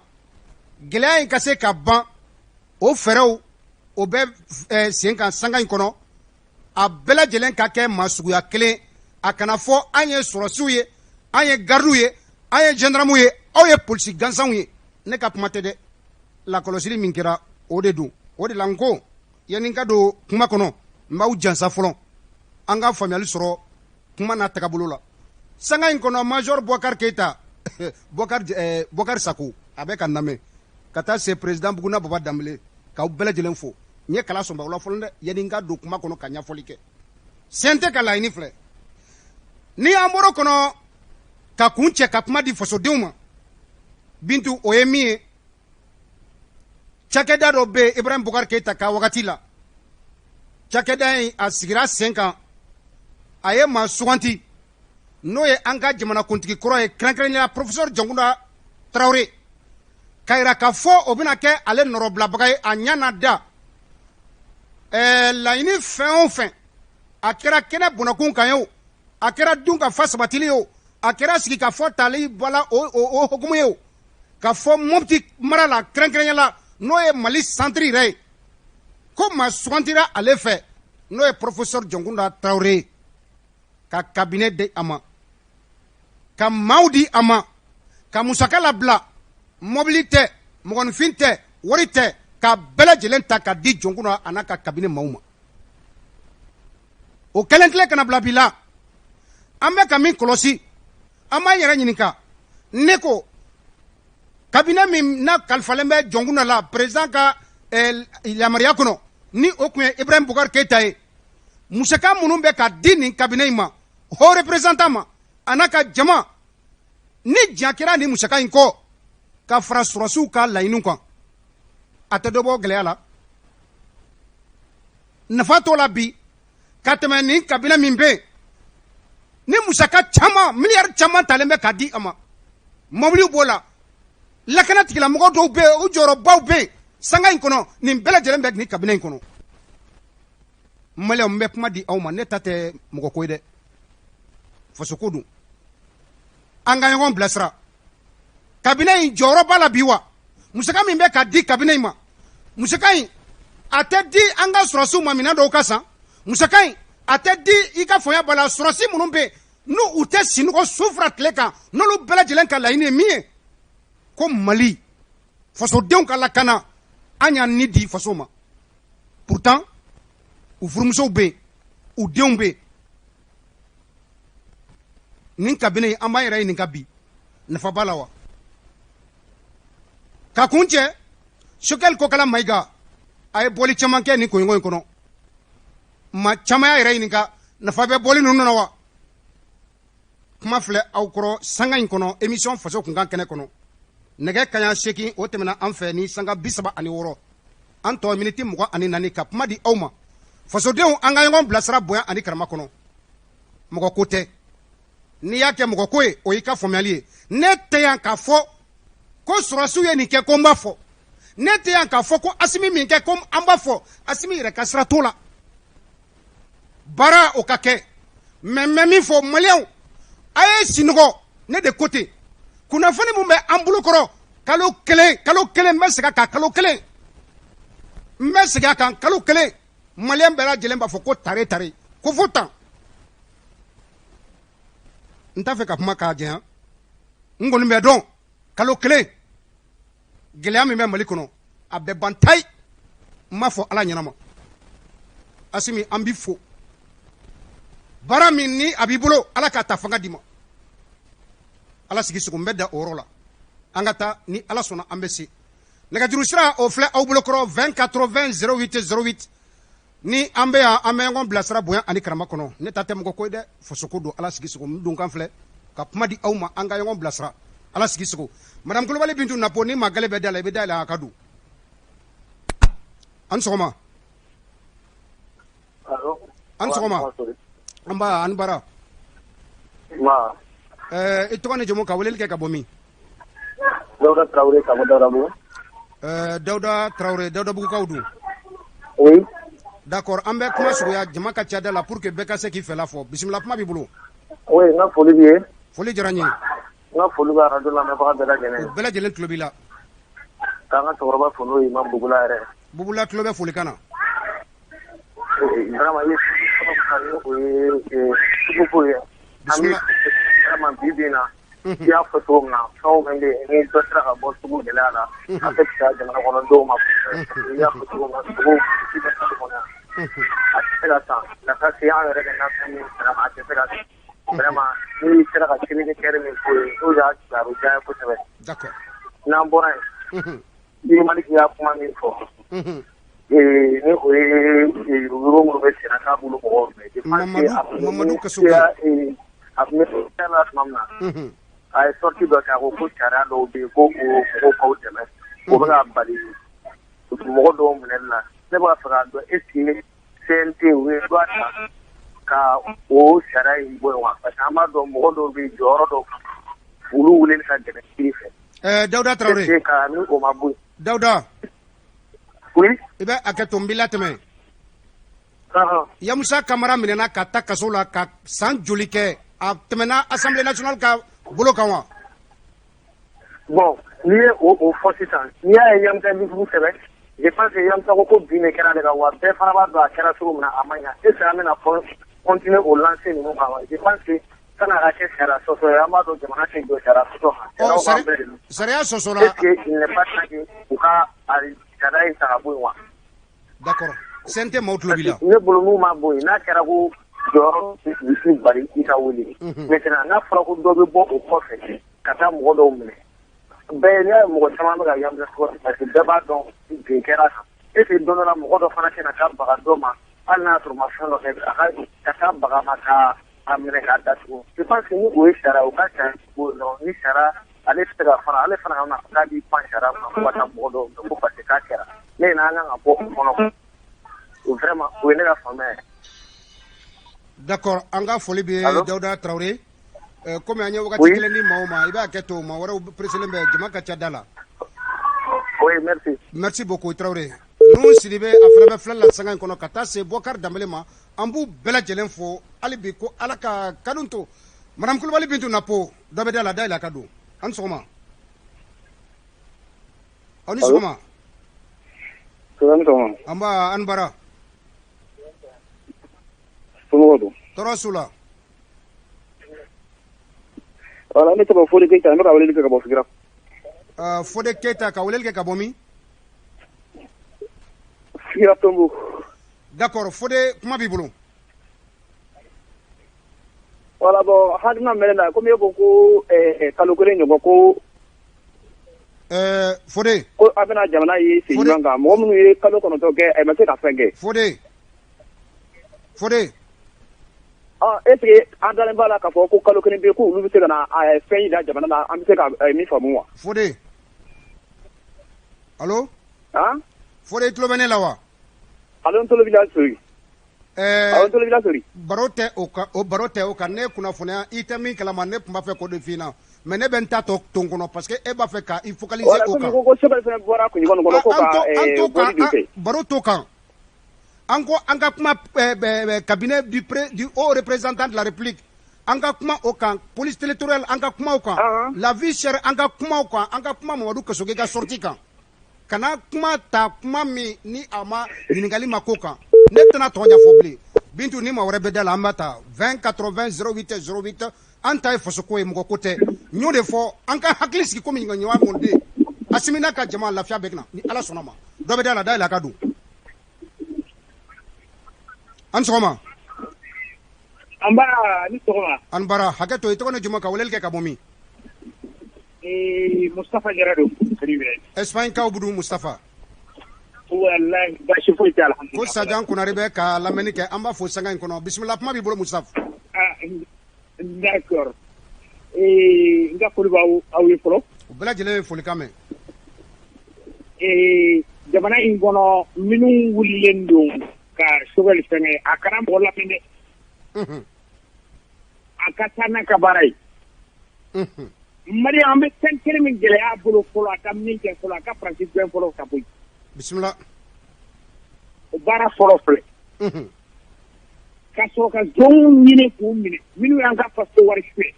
gɛlɛya in ka se ka ban, o fɛɛrɛw o bɛ sen kan sanga in kɔnɔ. A bɛɛ lajɛlen ka kɛ maa suguya kelen, a kana fɔ an ye sɔrɔsiw ye, an ye garidiw ye, an ye gendarmew ye, aw ye polisi gansanw ye. Ne ka kuma tɛ dɛ, lakɔlɔsili min kɛra, o de don. O de la n ko yanni n ka don kuma kɔnɔ, n b'aw jansa fɔlɔ, an ka faamuyali sɔrɔ kuma n'a tagabolo la sanga in kɔnɔ. Major Bɔkari Keyita, Bɔkari Sako, a bɛ ka lamɛn, ka taa se président Buguna Baba Danbele, k'aw bɛɛ lajɛlen fo. N ye kala sɔnba o la fɔlɔ dɛ, yanni n ka don kuma kɔnɔ ka ɲɛfɔli kɛ. CNT ka laɲini filɛ. Ni an bɔra kɔnɔ ka kun cɛ ka kuma di fasodenw ma, Bintu, o ye min ye, cakɛda dɔ bɛ yen, Ibrahim Boubacar Keita ka wagati la. Cakɛda in a sigira sen kan, a ye maa suganti, n'o ye an ka jamanakuntigi kɔrɔ ye, kɛrɛnkɛrɛnnenya la professeur Jɔnkunda Tarawele, k'a yira k'a fɔ o bɛna kɛ ale nɔrɔbilabaga ye. A ɲɛ na da laɲini fɛn o fɛn, a kɛra kɛnɛ bɔnɔkun kan ye o, a kɛra dun ka fa sabatili ye o, a kɛra sigikafɔ tali bala o hukumu ye o, ka fɔ Mopti mara la kɛrɛnkɛrɛnnenya la, n'o ye Mali centre yɛrɛ ye, ko maa sugantira ale fɛ, n'o ye professeur Jɔnkunda Tarawele ye, ka cabinet di a ma, ka maaw di a ma, ka musaka labila, mɔbili tɛ, mɔgɔninfin tɛ, wari tɛ, ka bɛɛ lajɛlen ta ka di Jɔnkunda a n'a ka cabinet maaw ma. O kɛlen tile kana bila bi la, an bɛ ka min kɔlɔsi, an b'an yɛrɛ ɲininka. Ne ko cabinet min n'a kalifalen bɛ Jɔnkunda la président ka yamaruya kɔnɔ, ni o tun ye Ibrahim Boubacar Keita ye, musaka minnu bɛ ka di nin cabinet in ma, haut représentant ma a n'a ka jama, ni diɲɛ kɛra nin musaka in kɔ ka fara sɔrɔsiw ka laɲiniw kan, a tɛ dɔ bɔ gɛlɛya la? Nafa t'o la bi ka tɛmɛ nin cabinet min bɛ yen, ni musaka caman, miliyari caman talen bɛ ka di a ma, mɔbiliw b'o la, lakana tigilamɔgɔ dɔw bɛ yen, u jɔyɔrɔbaw bɛ yen sanga in kɔnɔ, nin bɛɛ lajɛlen bɛ nin cabinet in kɔnɔ. Maliyɛnw, n bɛ kuma di aw ma, ne ta tɛ mɔgɔ ko ye dɛ, fasoko don. An ka ɲɔgɔn bilasira. Cabinet in jɔyɔrɔ b'a la bi wa? Musaka min bɛ ka di cabinet in ma, musaka in a tɛ di an ka sɔrɔsiw ma minɛn dɔw ka san? Musaka in a tɛ di, i ka faamuya b'a la, sɔrɔsi minnu bɛ yen n'u u tɛ sinɔgɔ su fara tile kan, n'olu bɛɛ lajɛlen ka laɲini ye min ye ko Mali fasodenw ka lakana, an y'an ni di faso ma. Pourtant u furumusow bɛ yen, u denw bɛ yen. Nin cabinet in, an b'an yɛrɛ ɲininka bi, nafa b'a la wa? Ka kun cɛ, Choguel Kokala Mayiga a ye bɔli caman kɛ nin koɲɔgɔn in kɔnɔ. Maa caman y'a yɛrɛ ɲininka, nafa bɛ bɔli ninnu na wa? Kuma filɛ aw kɔrɔ sanga in kɔnɔ, émission Faso Kunkan kɛnɛ kɔnɔ. Nɛgɛ kaɲa 8 o tɛmɛna an fɛ ni sanga 36, an tɔ miniti 24 ka kuma di aw ma. Fasodenw, an ka ɲɔgɔn bilasira bonya ani karama kɔnɔ. Mɔgɔ ko tɛ, n'i y'a kɛ mɔgɔ ko ye, o y'i ka faamuyali ye. Ne tɛ yan k'a fɔ ko sɔrɔsiw ye nin kɛ ko n b'a fɔ, ne tɛ yan k'a fɔ ko Asimi min kɛ ko an b'a fɔ. Asimi yɛrɛ ka sira t'o la, baara o ka kɛ. Mais n bɛ min fɔ maliyɛnw, a ye sinɔgɔ. Ne de ko ten. Kunnafoni min bɛ an bolo kɔrɔ, kalo kelen, kalo kelen, n bɛ segin a kan, kalo kelen, n bɛ segin a kan, kalo kelen, maliyɛn bɛɛ lajɛlen b'a fɔ ko tare tare, ko fo tan. N t'a fɛ ka kuma k'a janya, n kɔni bɛ dɔn kalo kelen, gɛlɛya min bɛ Mali kɔnɔ, a bɛ ban tayi. N b'a fɔ Ala ɲɛnama, Asimi, an b'i fo. Baara min ni a b'i bolo, Ala k'a ta fanga d'i ma. Ala sigi sigi, n bɛ da o yɔrɔ la. An ka taa, ni Ala sɔnna an bɛ se. Nɛgɛjuru sira o filɛ aw bolo kɔrɔ, 20 80 08 08. Ni an bɛ yan, an bɛ ɲɔgɔn bilasira bonya ani karama kɔnɔ. Ne ta tɛ mɔgɔ ko ye dɛ, fasoko don. Ala sigi sigi, n donkan filɛ ka kuma di aw ma, an ka ɲɔgɔn bilasira. Ala sigi sigi. Madame Kulubali Bintu Napo, ni maa gɛlɛn bɛ da la, i bɛ da yɛlɛ a ka don. An sɔgɔma. An sɔgɔma. An ba an bara. I tɔgɔ ni jamu, ka weleli kɛ ka bɔ min? Dawuda Tarawele ka bɔ Dawudabugu. Dawuda Tarawele, Dawudabugukaw don? Oui. D'accord, an bɛ kuma suguya, jama ka ca da la pour que bɛɛ ka se k'i fɛla fɔ. Bisimila, kuma b'i bolo. Oui, n ka foli b'i ye. Foli diyara n ye. N ka foli bɛ radio lamɛnbaga bɛɛ lajɛlen ye. U bɛɛ lajɛlen tulo b'i la. K'an ka cɛkɔrɔba fo, n'o ye Imam Bubula yɛrɛ. Bubula tulo bɛ folikan na. Vraiment, i ye o ye suguko ye. Bisimila. Vraiment, bi bi in na, i y'a fɔ cogo min na, fɛn o fɛn bɛ yen, ni dɔ sera ka bɔ sugu gɛlɛya la, a bɛ fisaya jamana kɔnɔdenw ma. I y'a fɔ cogo min na, sogo si bɛ Mali kɔnɔ yan, a tɛ se ka san ka taa se an yɛrɛ bɛ nafɛn min vraiment a tɛ se ka san. Vraiment, n'i sera ka kiriniki min fɔ ye, n'o y'a a bɛ diya n ye kosɛbɛ. D'accord. N'an bɔra yen, Ni Maliki y'a kuma min fɔ, ni o ye yuruguyurugu minnu bɛ senna k'a b'olu mɔgɔw minɛ, je pense que Mamadu Kasoge, a tun bɛ la tuma min na, a ye sortie dɔ kɛ, a ko ko sariya dɔw bɛ yen ko o mɔgɔw k'aw dɛmɛ, o bɛ ka bali mɔgɔ dɔw minɛli la. Ne b'a fɛ k'a dɔn est ce que CNT u ye loi ta ka o sariya in bɔ yen wa? Parce que an b'a dɔn mɔgɔ dɔw bɛ yen jɔyɔrɔ dɔw kan, olu weleli ka gɛlɛn kiiri fɛ. Dawuda Tarawele. Est ce que ka ni o ma bɔ yen. Dawuda. Oui. I bɛ hakɛ to, n b'i latɛmɛ. Yamusa Kamara minɛna ka taa kaso la ka san joli kɛ? A tɛmɛna Assemblée nationale ka bolo kan wa? Bon, n'i ye o fɔ sisan, n'i y'a ye Yamusa livre sɛbɛn, je pense que Yamusa ko ko bin de kɛra ale kan wa, bɛɛ fana b'a dɔn a kɛra cogo min na, a ma ɲa. Est ce que an bɛna continuer o lancer ninnu kan wa? Je pense que san'a ka kɛ sariya sɔsɔ ye, an b'a dɔn jamana tɛ jɔ sariya sɔsɔ kan. Sariyaw b'an bɛɛ de bolo. Sariya sɔsɔra. Est ce que il n'est pas temps que u ka sariya in ta ka bɔ yen wa? D'accord, CNT maaw tulo b'i la. Ne bolo, n'u ma bɔ yen, n'a kɛra ko jɔyɔrɔ t'i bali i ka wele, maintenant n'a fɔra ko dɔ bɛ bɔ o kɔfɛ ka taa mɔgɔ dɔw minɛ, bɛɛ n'i y'a ye mɔgɔ caman bɛ ka Yamusa supporter, parce que bɛɛ b'a dɔn bin kɛra kan. Est ce que don dɔ la mɔgɔ dɔ fana tɛna taa baga dɔ ma, hali n'a y'a sɔrɔ u ma fɛn dɔ kɛ, a ka taa baga ma ka a minɛ k'a datugu? Je pense que ni o ye sariya, u ka sariya bɔ yen dɔrɔn. Ni sariya ale tɛ se ka fana, ale fana kana k'a b'i pan sariya kunna ko ka taa mɔgɔ dɔw minɛ ko parce que k'a kɛra. Ne an kan ka bɔ o kɔnɔ vraiment, o ye ne ka faamuya ye. D'accord, an ka foli bɛ Dawuda Tarawele. Komi an ye wagati kelen di maaw ma, i b'a kɛ to maa wɛrɛw pressélen bɛ, jama ka ca da la. Oui, merci. Merci beaucoup, Tarawele. Nuhu Sidibe, a fana bɛ filɛ la sanga in kɔnɔ, ka taa se Bɔkari Danbele ma. An b'u bɛɛ lajɛlen fo hali bi ko Ala ka kanu to. Madame Kulubali Bintu Napo, dɔ bɛ da la, dayɛlɛ a ka don. An ni sɔgɔma. Aw ni sɔgɔma. An ba an bara. Somɔgɔw don? Tɔɔrɔ s'u la. Voilà, ne tɔgɔ Fode Keyita, n bɛ ka weleli kɛ ka bɔ Fikira. Fode Keyita, ka weleli kɛ ka bɔ min? Fikira Tombo. D'accord, Fode, kuma b'i bolo. Voilà, bon, hakilina min bɛ ne la, komi e ko ko kalo kelen ɲɔgɔn ko Fode. Ko a bɛna jamana ye sen ɲuman kan, mɔgɔ minnu ye kalo 9 kɛ, a ma se ka fɛn kɛ. Fode. Fode. Ah, est ce que an dalen b'a la k'a fɔ ko kalo kelen bɛ ko olu bɛ se ka na fɛn jira jamana la, an bɛ se ka min faamu wa? Fode. Allo? Han? Fode, i tulo bɛ ne la wa? Allo, n tulo b'i la Sori. Awɔ, n tulo b'i la Sori. Baro tɛ o kan, o baro tɛ o kan. Ne kunnafoniya, i tɛ min kalama, ne tun b'a fɛ k'o de f'i ɲɛna. Mais ne bɛ n ta tɔ to n kɔnɔ parce que e b'a fɛ ka i focaliser o kan. Voilà, ko Choguel fana bɔra kunɲɔgɔn nin kɔnɔ ko ka bɔli dɔ kɛ. Baro t'o kan. An ko an ka kuma cabinet du haut représentant de la République, an ka kuma o kan, police territoriale, an ka kuma o kan, la vie chère, an ka kuma o kan, an ka kuma Mamadu Kasoge ka sortie kan. Kana kuma ta kuma min ni a ma ɲininkali ma ko kan. Ne tɛna tɔ ɲɛfɔ bilen. Bintu, ni maa wɛrɛ bɛ da la, an b'a ta 20 80 08 08. An ta ye fasoko ye, mɔgɔ ko tɛ. N y'o de fɔ, an ka hakili sigi komi ɲɔgɔn mɔnden. Asimi n'a ka jama, lafiya bɛ na ni Ala sɔnna ma. Dɔ bɛ da la, dayɛlɛ a ka don. An sɔgɔma. An bara, ni sɔgɔma. An bara, hakɛ to, i tɔgɔ ni jamu, ka weleli kɛ ka bɔ min? Mustafa Jara don. Espagne kaw budu, Mustafa. Wallahi basi foyi tɛ, alhamdulillah. Ko Sajan Konare bɛ ka lamɛnni kɛ, an b'a fo sanga in kɔnɔ. Bisimila, kuma b'i bolo Mustafa. Ah, d'accord. N ka foli b'aw aw ye fɔlɔ. U bɛɛ lajɛlen ye folikan mɛn. Jamana in kɔnɔ, minnu wulilen don ka Choguel fɛngɛ, a kana mɔgɔ lamɛn dɛ. A ka taa n'a ka baara ye. Mali, an bɛ fɛn kelen min gɛlɛya bolo fɔlɔ, a ka min kɛ fɔlɔ, a ka Faransi gɛn fɔlɔ ka bɔ yen. Bisimila. O baara fɔlɔ filɛ. Ka sɔrɔ ka zone ɲini k'u minɛ, minnu y'an ka faso wari suɲɛ.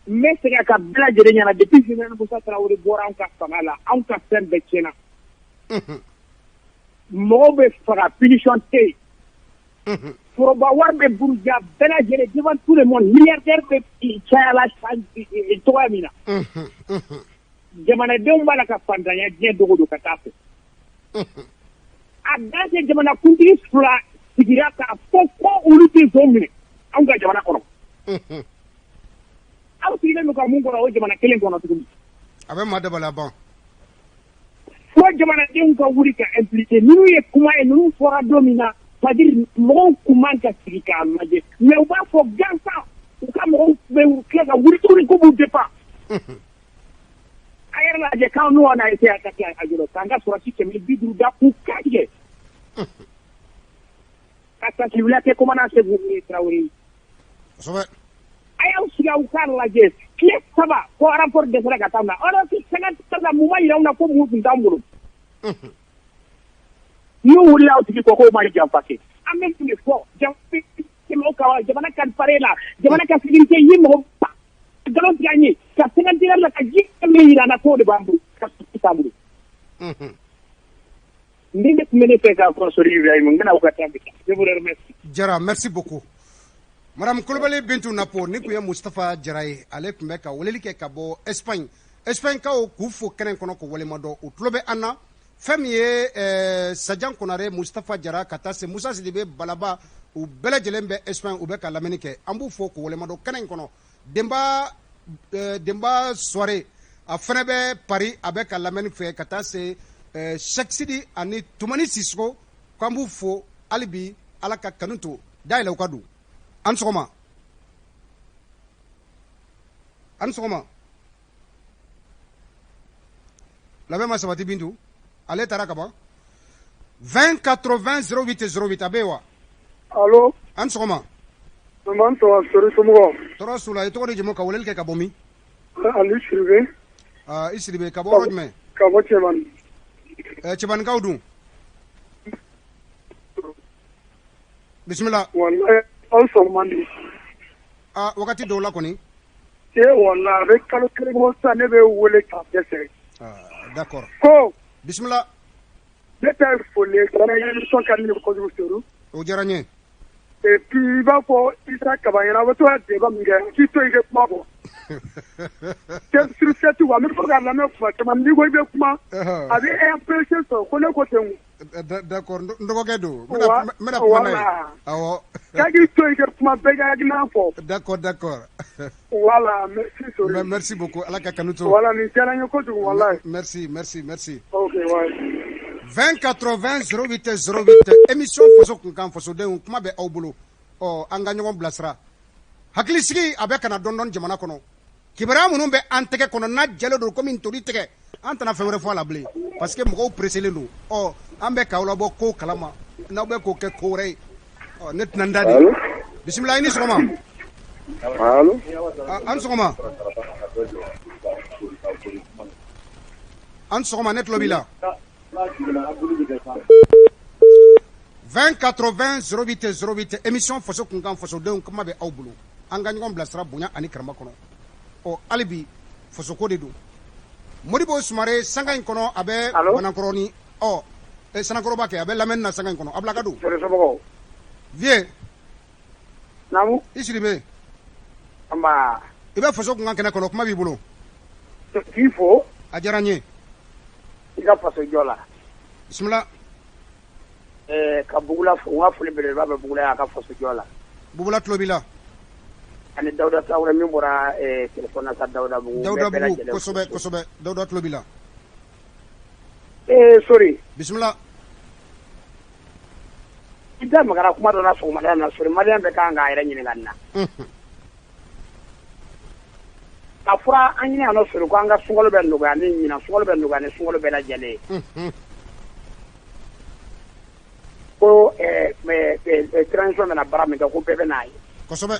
N bɛ segin a ka bɛɛ lajɛlen ɲɛna, depuis général Musa Tarawele bɔra anw ka fanga la, anw ka fɛn bɛɛ tiɲɛna. Mɔgɔw bɛ faga, punition tɛ yen. Foroba wari bɛ buruja bɛɛ lajɛlen devant tout le monde, milliardaire bɛ caya la san cogoya min na. Jamanadenw b'a la ka fantanya diɲɛ dogo don ka taa fɛ. A dan tɛ, jamanakuntigi fila sigira k'a fɔ ko olu tɛ zon minɛ anw ka jamana kɔnɔ. Aw sigilen don ka mun kɔnɔ o jamana kelen kɔnɔ tuguni? A bɛ maa dabali ban. Fo jamanadenw ka wuli ka impliqué. Ninnu ye kuma ye, ninnu fɔra don min na, c'est à dire mɔgɔw kun man ka sigi k'a lajɛ, mais u b'a fɔ gansan, u ka mɔgɔw bɛ tila ka wuli tuguni k'u b'u défend. A yɛrɛ lajɛ, quand nous on a été attaqué à Aguelhok, k'an ka sɔrɔdasi 150 da k'u kantigɛ. Taasibila kɛ commandant Seku Tarawele ye. Kosɛbɛ. A y'aw sigi aw k'a lajɛ tile 3 ko renfort dɛsɛra ka taa na alors que 50 la mun ma yira anw na ko mun tun t'anw bolo. N'u wulila aw tigi kɔ k'o ma janfa kɛ an bɛ mun de fɔ jamana ka pare la jamana ka sécurité ye mɔgɔ nkalon tigɛ an ye ka 50 la ka ji min yira an na k'o de b'an bolo ka t'an bolo. Ni ne tun bɛ ne fɛ k'a fɔ Sori Ibrahim n bɛna aw ka temps bi je vous remercie. Jara, merci beaucoup. Madame Kulibali Bintu Napo, ni tun ye Mustafa Jara ye, ale tun bɛ ka weleli kɛ ka bɔ Espagne. Espagne kaw k'u fo kɛnɛ kɔnɔ k'u waleɲumandɔn, u tulo bɛ an na. Fɛn min ye Sajan Konare, Mustafa Jara ka taa se Musa Sidibe Balaba, u bɛɛ lajɛlen bɛ Espagne, u bɛ ka lamɛnni kɛ. An b'u fo k'u waleɲumandɔn kɛnɛ in kɔnɔ. Denba Soare, a fana bɛ Paris, a bɛ ka lamɛnni fɛ ka taa se Cheikh Sidi ani Tumani Sisoko, k'an b'u fo hali bi, Ala ka kanu to dayɛlɛ u ka don. An sɔgɔma, an sɔgɔma. Labɛn ma sabati Bintu, ale taara ka ban. 20 80 08 08, a bɛ yen wa? Allo. An sɔgɔma. An sɔgɔma Sori, somɔgɔw? Tɔɔrɔ su la, i tɔgɔ ni jamu ka weleli kɛ ka bɔ min? Ali Sidibe. I Sidibe, ka bɔ yɔrɔ jumɛn? Ka bɔ Cɛbani. Cɛbanikaw dun? Bisimila. Walayi aw sɔgɔma man di. Wagati dɔw la kɔni. Walayi a bɛ kalo kelen bɔ sisan ne bɛ wele k'a dɛsɛ. D'accord. Ko. Bisimila. Ne ta ye foli ye, émission ka di ne ye kojugu Seydou. O diyara n ye. Et puis i b'a fɔ Isa Kaba ɲɛna, aw bɛ to ka débat min kɛ, k'i to yen i bɛ kuma fɔ. 7 sur 7 quoi, n bɛ to k'a lamɛn tuma caman, n'i ko i bɛ kuma, a bɛ impression sɔrɔ ko ne ko ten. D'accord, n dɔgɔkɛ don, n bɛna kuma n'a ye. Awɔ. K'a k'i to yen i ka kuma, bɛɛ ka hakilina fɔ. D'accord, d'accord. Voilà, merci Sori. Merci beaucoup, Ala ka kanu to. Voilà, nin diyara n ye kojugu walayi. Merci, merci, merci. Ok, ouais. 20 80 08 08, émission Faso Kunkan, fasodenw kuma bɛ aw bolo. Ɔ, an ka ɲɔgɔn bilasira. Hakilisigi a bɛ ka na dɔɔni dɔɔni jamana kɔnɔ. Kibaruya minnu bɛ an tɛgɛ kɔnɔ n'a jɛlen don komi ntori tɛgɛ, an tɛna fɛn wɛrɛ fɔ a la bilen parce que mɔgɔw presselen don. Ɔ, an bɛ k'aw labɔ ko kalama, n'aw bɛ k'o kɛ ko wɛrɛ ye. Ɔ, ne tɛna n da de. Bisimila, i ni sɔgɔma. Allo. An sɔgɔma. An sɔgɔma, ne tulo b'i la. 20 80 08 08, émission Faso Kunkan, fasodenw kuma bɛ aw bolo. An ka ɲɔgɔn bilasira bonya ani karama kɔnɔ. Ɔ, hali bi fasoko de don. Modibo Sumare sanga in kɔnɔ, a bɛ Banankɔrɔni, ɔ Sanankɔrɔba kɛ, a bɛ lamɛnni na sanga in kɔnɔ. Abula ka don. Vieux. Naamu. I Sidibe. Nba. I bɛ Faso Kunkan kɛnɛ kɔnɔ, kuma b'i bolo. K'i fo. A diyara n ye. I ka faso jɔ la. Bisimila. Ka Bugula fo, n ka foli belebeleba bɛ Bugula ye a ka faso jɔ la. Bugula tulo b'i la. Ani Dawuda Tarawele min bɔra téléphone na sa, Dawudabugu. Dawudabugu, kosɛbɛ kosɛbɛ, Dawuda tulo b'i la. Sori. Bisimila. I da magara kuma dɔ la sɔgɔmada in na Sori, maliyɛn bɛɛ kan k'a yɛrɛ ɲininka nin na. A fɔra an ɲini yan nɔ Sori ko an ka sunkalo bɛ nɔgɔya ni ɲinan sunkalo bɛ nɔgɔya ni sunkalo bɛɛ lajɛlen ye. Ko transition bɛna baara min kɛ ko bɛɛ bɛ n'a ye. Kosɛbɛ.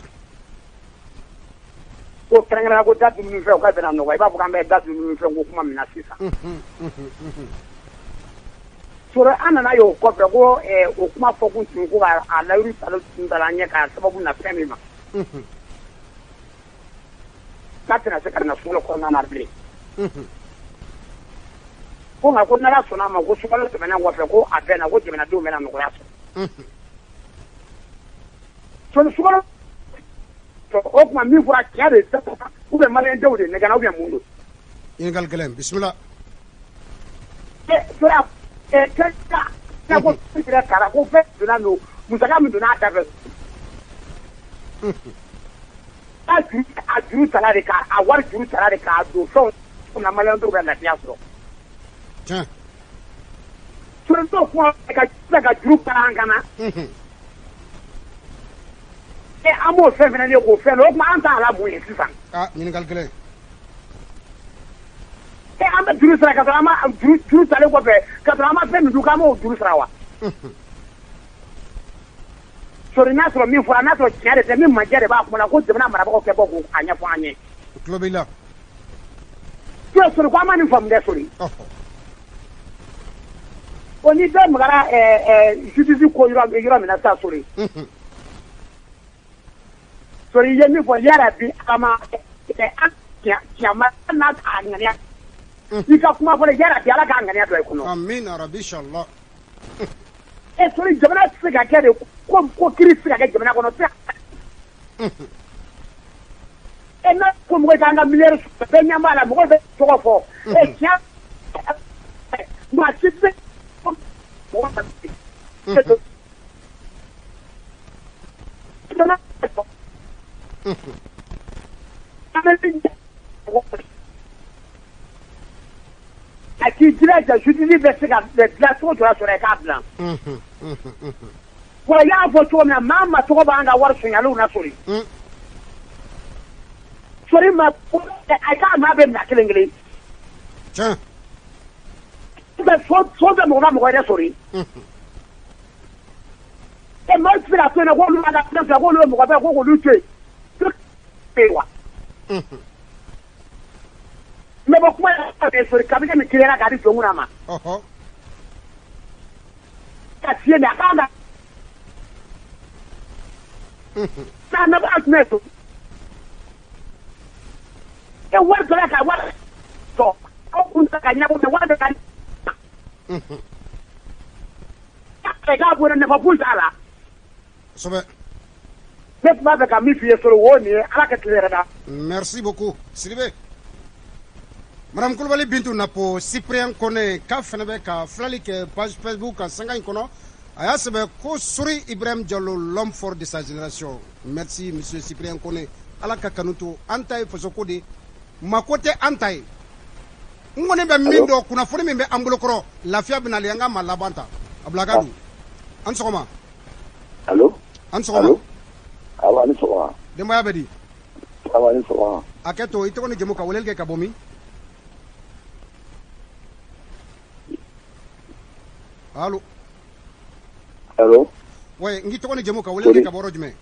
Ko kɛrɛnkɛrɛnnenya ko da dumunifɛn k'a bɛna nɔgɔya, i b'a fɔ k'an bɛ da dumunifɛn ko kuma min na sisan. Sori, an nana ye o kɔfɛ ko o kuma fɔ kun tun ko k'a layiru talen tun tala an ɲɛ k'a sababu na fɛn min ma. K'a tɛna se ka na sunkalo kɔnɔna na bilen. Ko nka ko n'Ala sɔnna a ma ko sunkalo tɛmɛnen kɔfɛ ko a bɛɛ na ko jamanadenw bɛna nɔgɔya sɔrɔ. Sori, sunkalo o tuma min fɔra tiɲɛ de ou bien maliyɛndenw de nɛgɛnna ou bien mun don? Ɲininkali gɛlɛn, bisimila. Sori, ko yɛrɛ taara ko fɛn donna don musaka min donna a da fɛ. A juru tala de k'a a wari juru tala de k'a don fɛnw na maliyɛndenw bɛ lafiya sɔrɔ. Tiɲɛ. Sori, n'o kuma ka juru fara an kan na. An b'o fɛn fana ye k'o fɛn o tuma an t'a la mun ye sisan. Ɲininkali gɛlɛn. An bɛ juru sara ka sɔrɔ an ma juru talen kɔfɛ ka sɔrɔ an ma fɛn min dun k'an b'o juru sara wa. Sori n'a sɔrɔ min fɔra, n'a sɔrɔ tiɲɛ de tɛ, min manjɛ de b'a kuma la, ko jamana marabagaw kɛ bɔ k'o a ɲɛfɔ an ye. O tulo b'i la. Sori, ko an ma nin faamu dɛ, Sori. O ni bɛɛ magara justice ko yɔrɔ min na sisan, Sori. Sori, i ye min fɔ, yarabi Ala ma an tiɲɛ n'a k'a ŋaniya. I ka kuma fɔlɔ, yarabi Ala k'a ŋaniya don i kɔnɔ. Amina rabi, inshallah. E Sori, jamana tɛ se ka kɛ de ko kiiri tɛ se ka kɛ jamana kɔnɔ. E n'a ko mɔgɔ k'an ka miliyari bɛɛ ɲɛ b'a la, mɔgɔ bɛ tɔgɔ fɔ. E tiɲɛ, maa si tɛ mɔgɔ. A k'i jilaja, justice bɛ se ka dilan cogo dɔ la sɔrɔ i k'a dilan. Wa i y'a fɔ cogo min na, maa ma tɔgɔ b'an ka wari sonyaliw na, Sori. Sori, ma a k'a maa bɛ minɛ kelen kelen. Tiɲɛ. So bɛ mɔgɔ ma mɔgɔ yɛrɛ, Sori. E maa tɛ se ka to yen nɔ k'olu b'a ka fɛn fila, k'olu bɛ mɔgɔ fɛ, ko k'olu to yen wa. N bɛ bɔ kuma yɛrɛ, Sori, kabini min kiriyara k'a di Jɔnkuna ma. Ka fiye a kan ka. N'a nafa jumɛn so? E wari dɔrɔn ka wari sɔrɔ, aw kun tɛ ka ɲɛnabɔ, mɛ wari bɛ ka. E k'a bɔ nafa foyi t'a la. Kosɛbɛ. Ne tun b'a fɛ ka min f'i ye, Sori, o nin ye. Ala ka tile yɛrɛ da. Merci beaucoup, Sidibe. Madame Kulubali Bintu Napo, Cyprien Kone k'a fana bɛ ka filɛli kɛ page Facebook kan sanga in kɔnɔ. A y'a sɛbɛn ko Sori Ibrahim Diallo, l'homme fort de sa génération. Merci, monsieur Cyprien Kone. Ala ka kanu to an ta ye, fasoko de mako tɛ an ta ye. N kɔni bɛ min dɔn, kunnafoni min bɛ an bolo kɔrɔ, lafiya bɛ nalen. An ka maa laban ta a bila ka don. An sɔgɔma. Allo. An sɔgɔma. Awa, ni sɔgɔma. Denbaya bɛ di? Awa, ni sɔgɔma. A kɛ to, i tɔgɔ ni jamu, ka weleli kɛ ka bɔ min? Allo. Allo. Ouais, n k'i tɔgɔ ni jamu, ka weleli kɛ ka bɔ yɔrɔ jumɛn?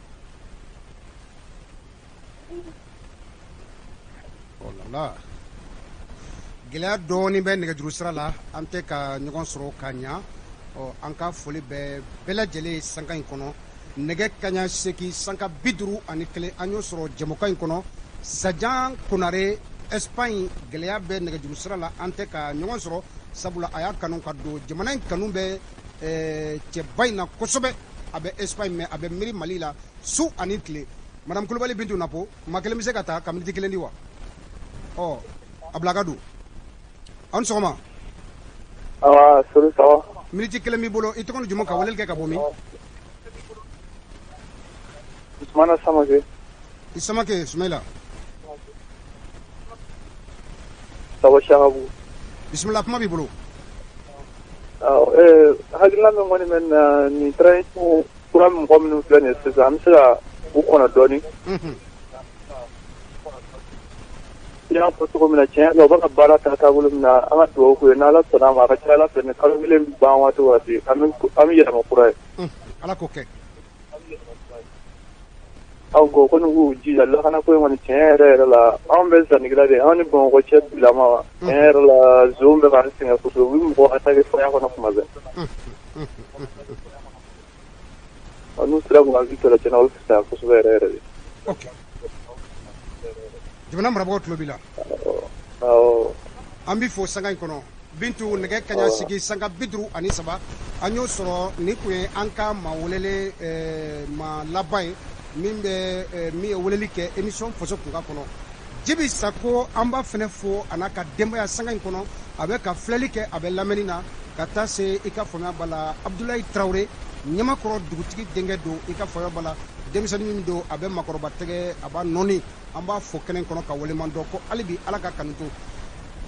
Oh là là, gɛlɛya dɔɔnin bɛ nɛgɛjuru sira la, an tɛ ka ɲɔgɔn sɔrɔ ka ɲa. Ɔ, an ka foli bɛ bɛɛ lajɛlen sanga in kɔnɔ. Nɛgɛ kaɲa 8:51, an y'o sɔrɔ jɛmukan in kɔnɔ. Sajan Konare, Espagne, gɛlɛya bɛ nɛgɛjuru sira la, an tɛ ka ɲɔgɔn sɔrɔ, sabula a y'a kanu ka don jamana in kanu bɛ cɛba in na kosɛbɛ. A bɛ Espagne, mais a bɛ miiri Mali la su ani tile. Madame Kulubali Bintu Napo, maa kelen bɛ se ka taa ka miniti kelen di wa? Ɔ, a bila ka don. Aw ni sɔgɔma. Awa, Sori, ça va? Miniti kelen b'i bolo. I tɔgɔ ni jamu, ka weleli kɛ ka bɔ min? Usumana Samake. I Samake Sumayila. Ka bɔ Sakabugu. Bisimila, kuma b'i bolo. Awɔ, hakilina min kɔni bɛ na nin transition kura mɔgɔ minnu filɛ nin ye sisan, an bɛ se ka u kɔnɔ dɔɔnin. I y'a fɔ cogo min na, tiɲɛ la, u bɛ ka baara ta taabolo min na, an ka dugawu k'u ye. N'Ala sɔnna a ma, a ka ca Ala fɛ, nin kalo kelen ban waati o waati, an bɛ yɛlɛma kura ye. Ala k'o kɛ. Aw ko ko k'u jija lakana ko in kɔni, tiɲɛ yɛrɛ yɛrɛ la, anw bɛ sannikɛla de, anw ni Bamakɔ cɛ bilama, tiɲɛ yɛrɛ la, zon bɛ k'an sɛgɛn kosɛbɛ. U bɛ mɔgɔ attaquer faya kɔnɔ kuma bɛɛ. N'u sera k'u hakili to la, tiɲɛna, o bɛ fisaya kosɛbɛ yɛrɛ yɛrɛ de. Ok, jamana marabagaw tulo b'i la. Awɔ. An b'i fo sanga in kɔnɔ, Bintu. Nɛgɛ kaɲa 8:53, an y'o sɔrɔ. Nin kun ye an ka maa welele maa laban ye min bɛ min ye weleli kɛ émission Faso Kunkan kɔnɔ. Jibi Sako, an b'a fɛnɛ fo a n'a ka denbaya sanga in kɔnɔ. A bɛ ka filɛli kɛ, a bɛ lamɛnni na ka taa se. I ka faamuya b'a la, Abudulayi Tarawele, Ɲamakɔrɔ dugutigi denkɛ don. I ka faamuya b'a la, denmisɛnnin min don, a bɛ makɔrɔba tɛgɛ, a b'a nɔɔni. An b'a fo kɛnɛ kɔnɔ ka waleman dɔn, ko hali bi Ala ka kanu to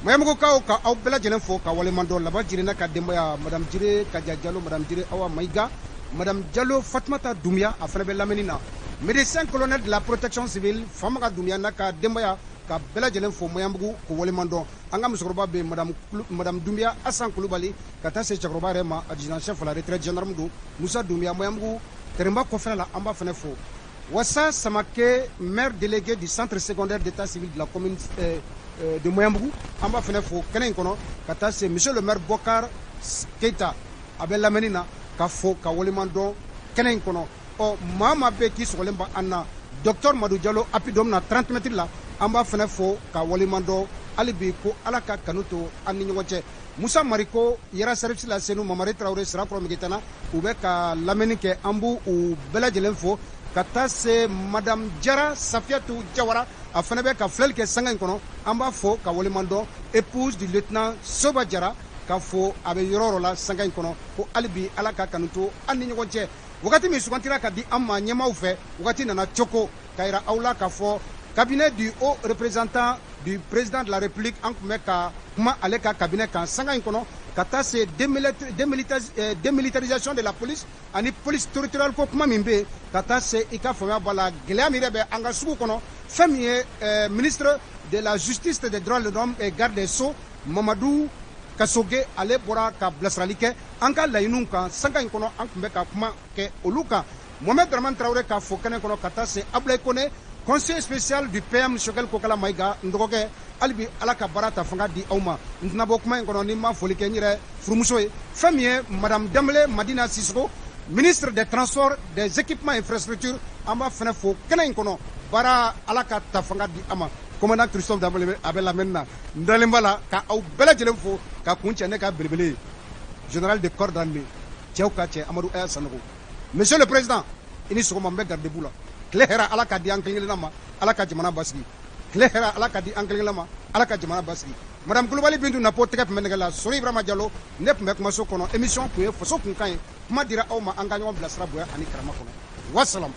Mayamugukaw ka aw bɛɛ lajɛlen fo ka waleman dɔn. Laban Jire n'a ka denbaya, madame Jire Kaja Jalo, madame Jire Awa Mayiga, madame Jalo Fatumata Dunbiya, a fana bɛ lamɛnni na. Médecin colonel de la protection civile, Famaga Dunbiya n'a ka denbaya, ka bɛɛ lajɛlen fo Mayamugu ko waleman dɔn. An ka musokɔrɔba bɛ madame Dunbiya Asan Kulubali, ka taa se cɛkɔrɔba yɛrɛ ma, adjudant chef à la retraite, gendarme don, Musa Dunbiya, Mayamugu. Tɛrɛnba kɔfɛ la, an b'a fana fo. Wasa Samake, maire délégué du centre secondaire d'état civil de la commune de Magnambougou, an b'a fana fo kɛnɛ in kɔnɔ. Ka taa se monsieur le maire Bokar Keita, a bɛ lamɛnni na, ka fo ka waleɲuman dɔn kɛnɛ in kɔnɔ. Ɔ maa maa bɛ k'i sɔgɔlen bɛ an na, docteur Madu Jalo Apidom na 30 mètres la, an b'a fana fo ka waleɲuman dɔn. Hali bi ko Ala ka kanu to an ni ɲɔgɔn cɛ. Musa Mariko yɛrɛ service la Senu, Mamari Tarawele, Sirakɔrɔ Migitana, u bɛ ka lamɛnni kɛ, an b'u u bɛɛ lajɛlen fo. Ka taa se madame Jara Safiyatu Jawara, a fana bɛ ka filɛli kɛ sanga in kɔnɔ, an b'a fo ka waleɲuman dɔn, épouse du lieutenant Soba Jara, ka fo a bɛ yɔrɔ yɔrɔ la sanga in kɔnɔ, ko hali bi Ala ka kanu to an ni ɲɔgɔn cɛ. Wagati min sugantira ka di an ma ɲɛmaaw fɛ, wagati nana coko ka yira aw la k'a fɔ cabinet du haut représentant du président de la République, an tun bɛ ka kuma ale ka cabinet kan sanga in kɔnɔ, ka taa se démilitarisation de la police ani police territoriale ko kuma min bɛ yen, ka taa se i ka faamuya b'a la, gɛlɛya min yɛrɛ bɛ an ka sugu kɔnɔ. Fɛn min ye ministre de la Justice, des Droits de l'Homme et garde des Sceaux, Mamadu Kasoge, ale bɔra ka bilasirali kɛ an ka laɲiniw kan sanga in kɔnɔ, an tun bɛ ka kuma kɛ olu kan. Mohamed Dramane Traoré ka fo kɛnɛ kɔnɔ, ka taa se Ablaye Kone, conseiller spécial du PM Choguel Kokala Maïga, n dɔgɔkɛ, hali bi Ala ka baara ta fanga di aw ma. N tɛna bɔ kuma in kɔnɔ ni n ma foli kɛ n yɛrɛ furumuso ye, fɛn min ye madame Danbele Madina Sisoko, ministre des Transports, des Équipements et Infrastructures, an b'a fana fo kɛnɛ in kɔnɔ. Baara, Ala ka ta fanga di a ma. Commandant Christophe Danbele, a bɛ lamɛnni na, n dalen b'a la ka aw bɛɛ lajɛlen fo ka kun cɛ ne ka belebele ye, général de corps d'armée, cɛw ka cɛ, Amadu Aya Sanogo. Monsieur le président, i ni sɔgɔma. N bɛ garde la. Tile hɛrɛ, Ala ka di an kelen kelenna ma, Ala ka jamana basigi. Tile hɛrɛ, Ala ka di an kelen kelenna ma, Ala ka jamana basigi. Madame Kulubali Bintu Napo tɛgɛ tun bɛ nɛgɛ la. Sori Ibrahima Jalo, ne tun bɛ kumaso kɔnɔ. Émission tun ye Faso Kunkan ye. Kuma dira aw ma, an ka ɲɔgɔn bilasira bonya ani karama kɔnɔ. Wasalam.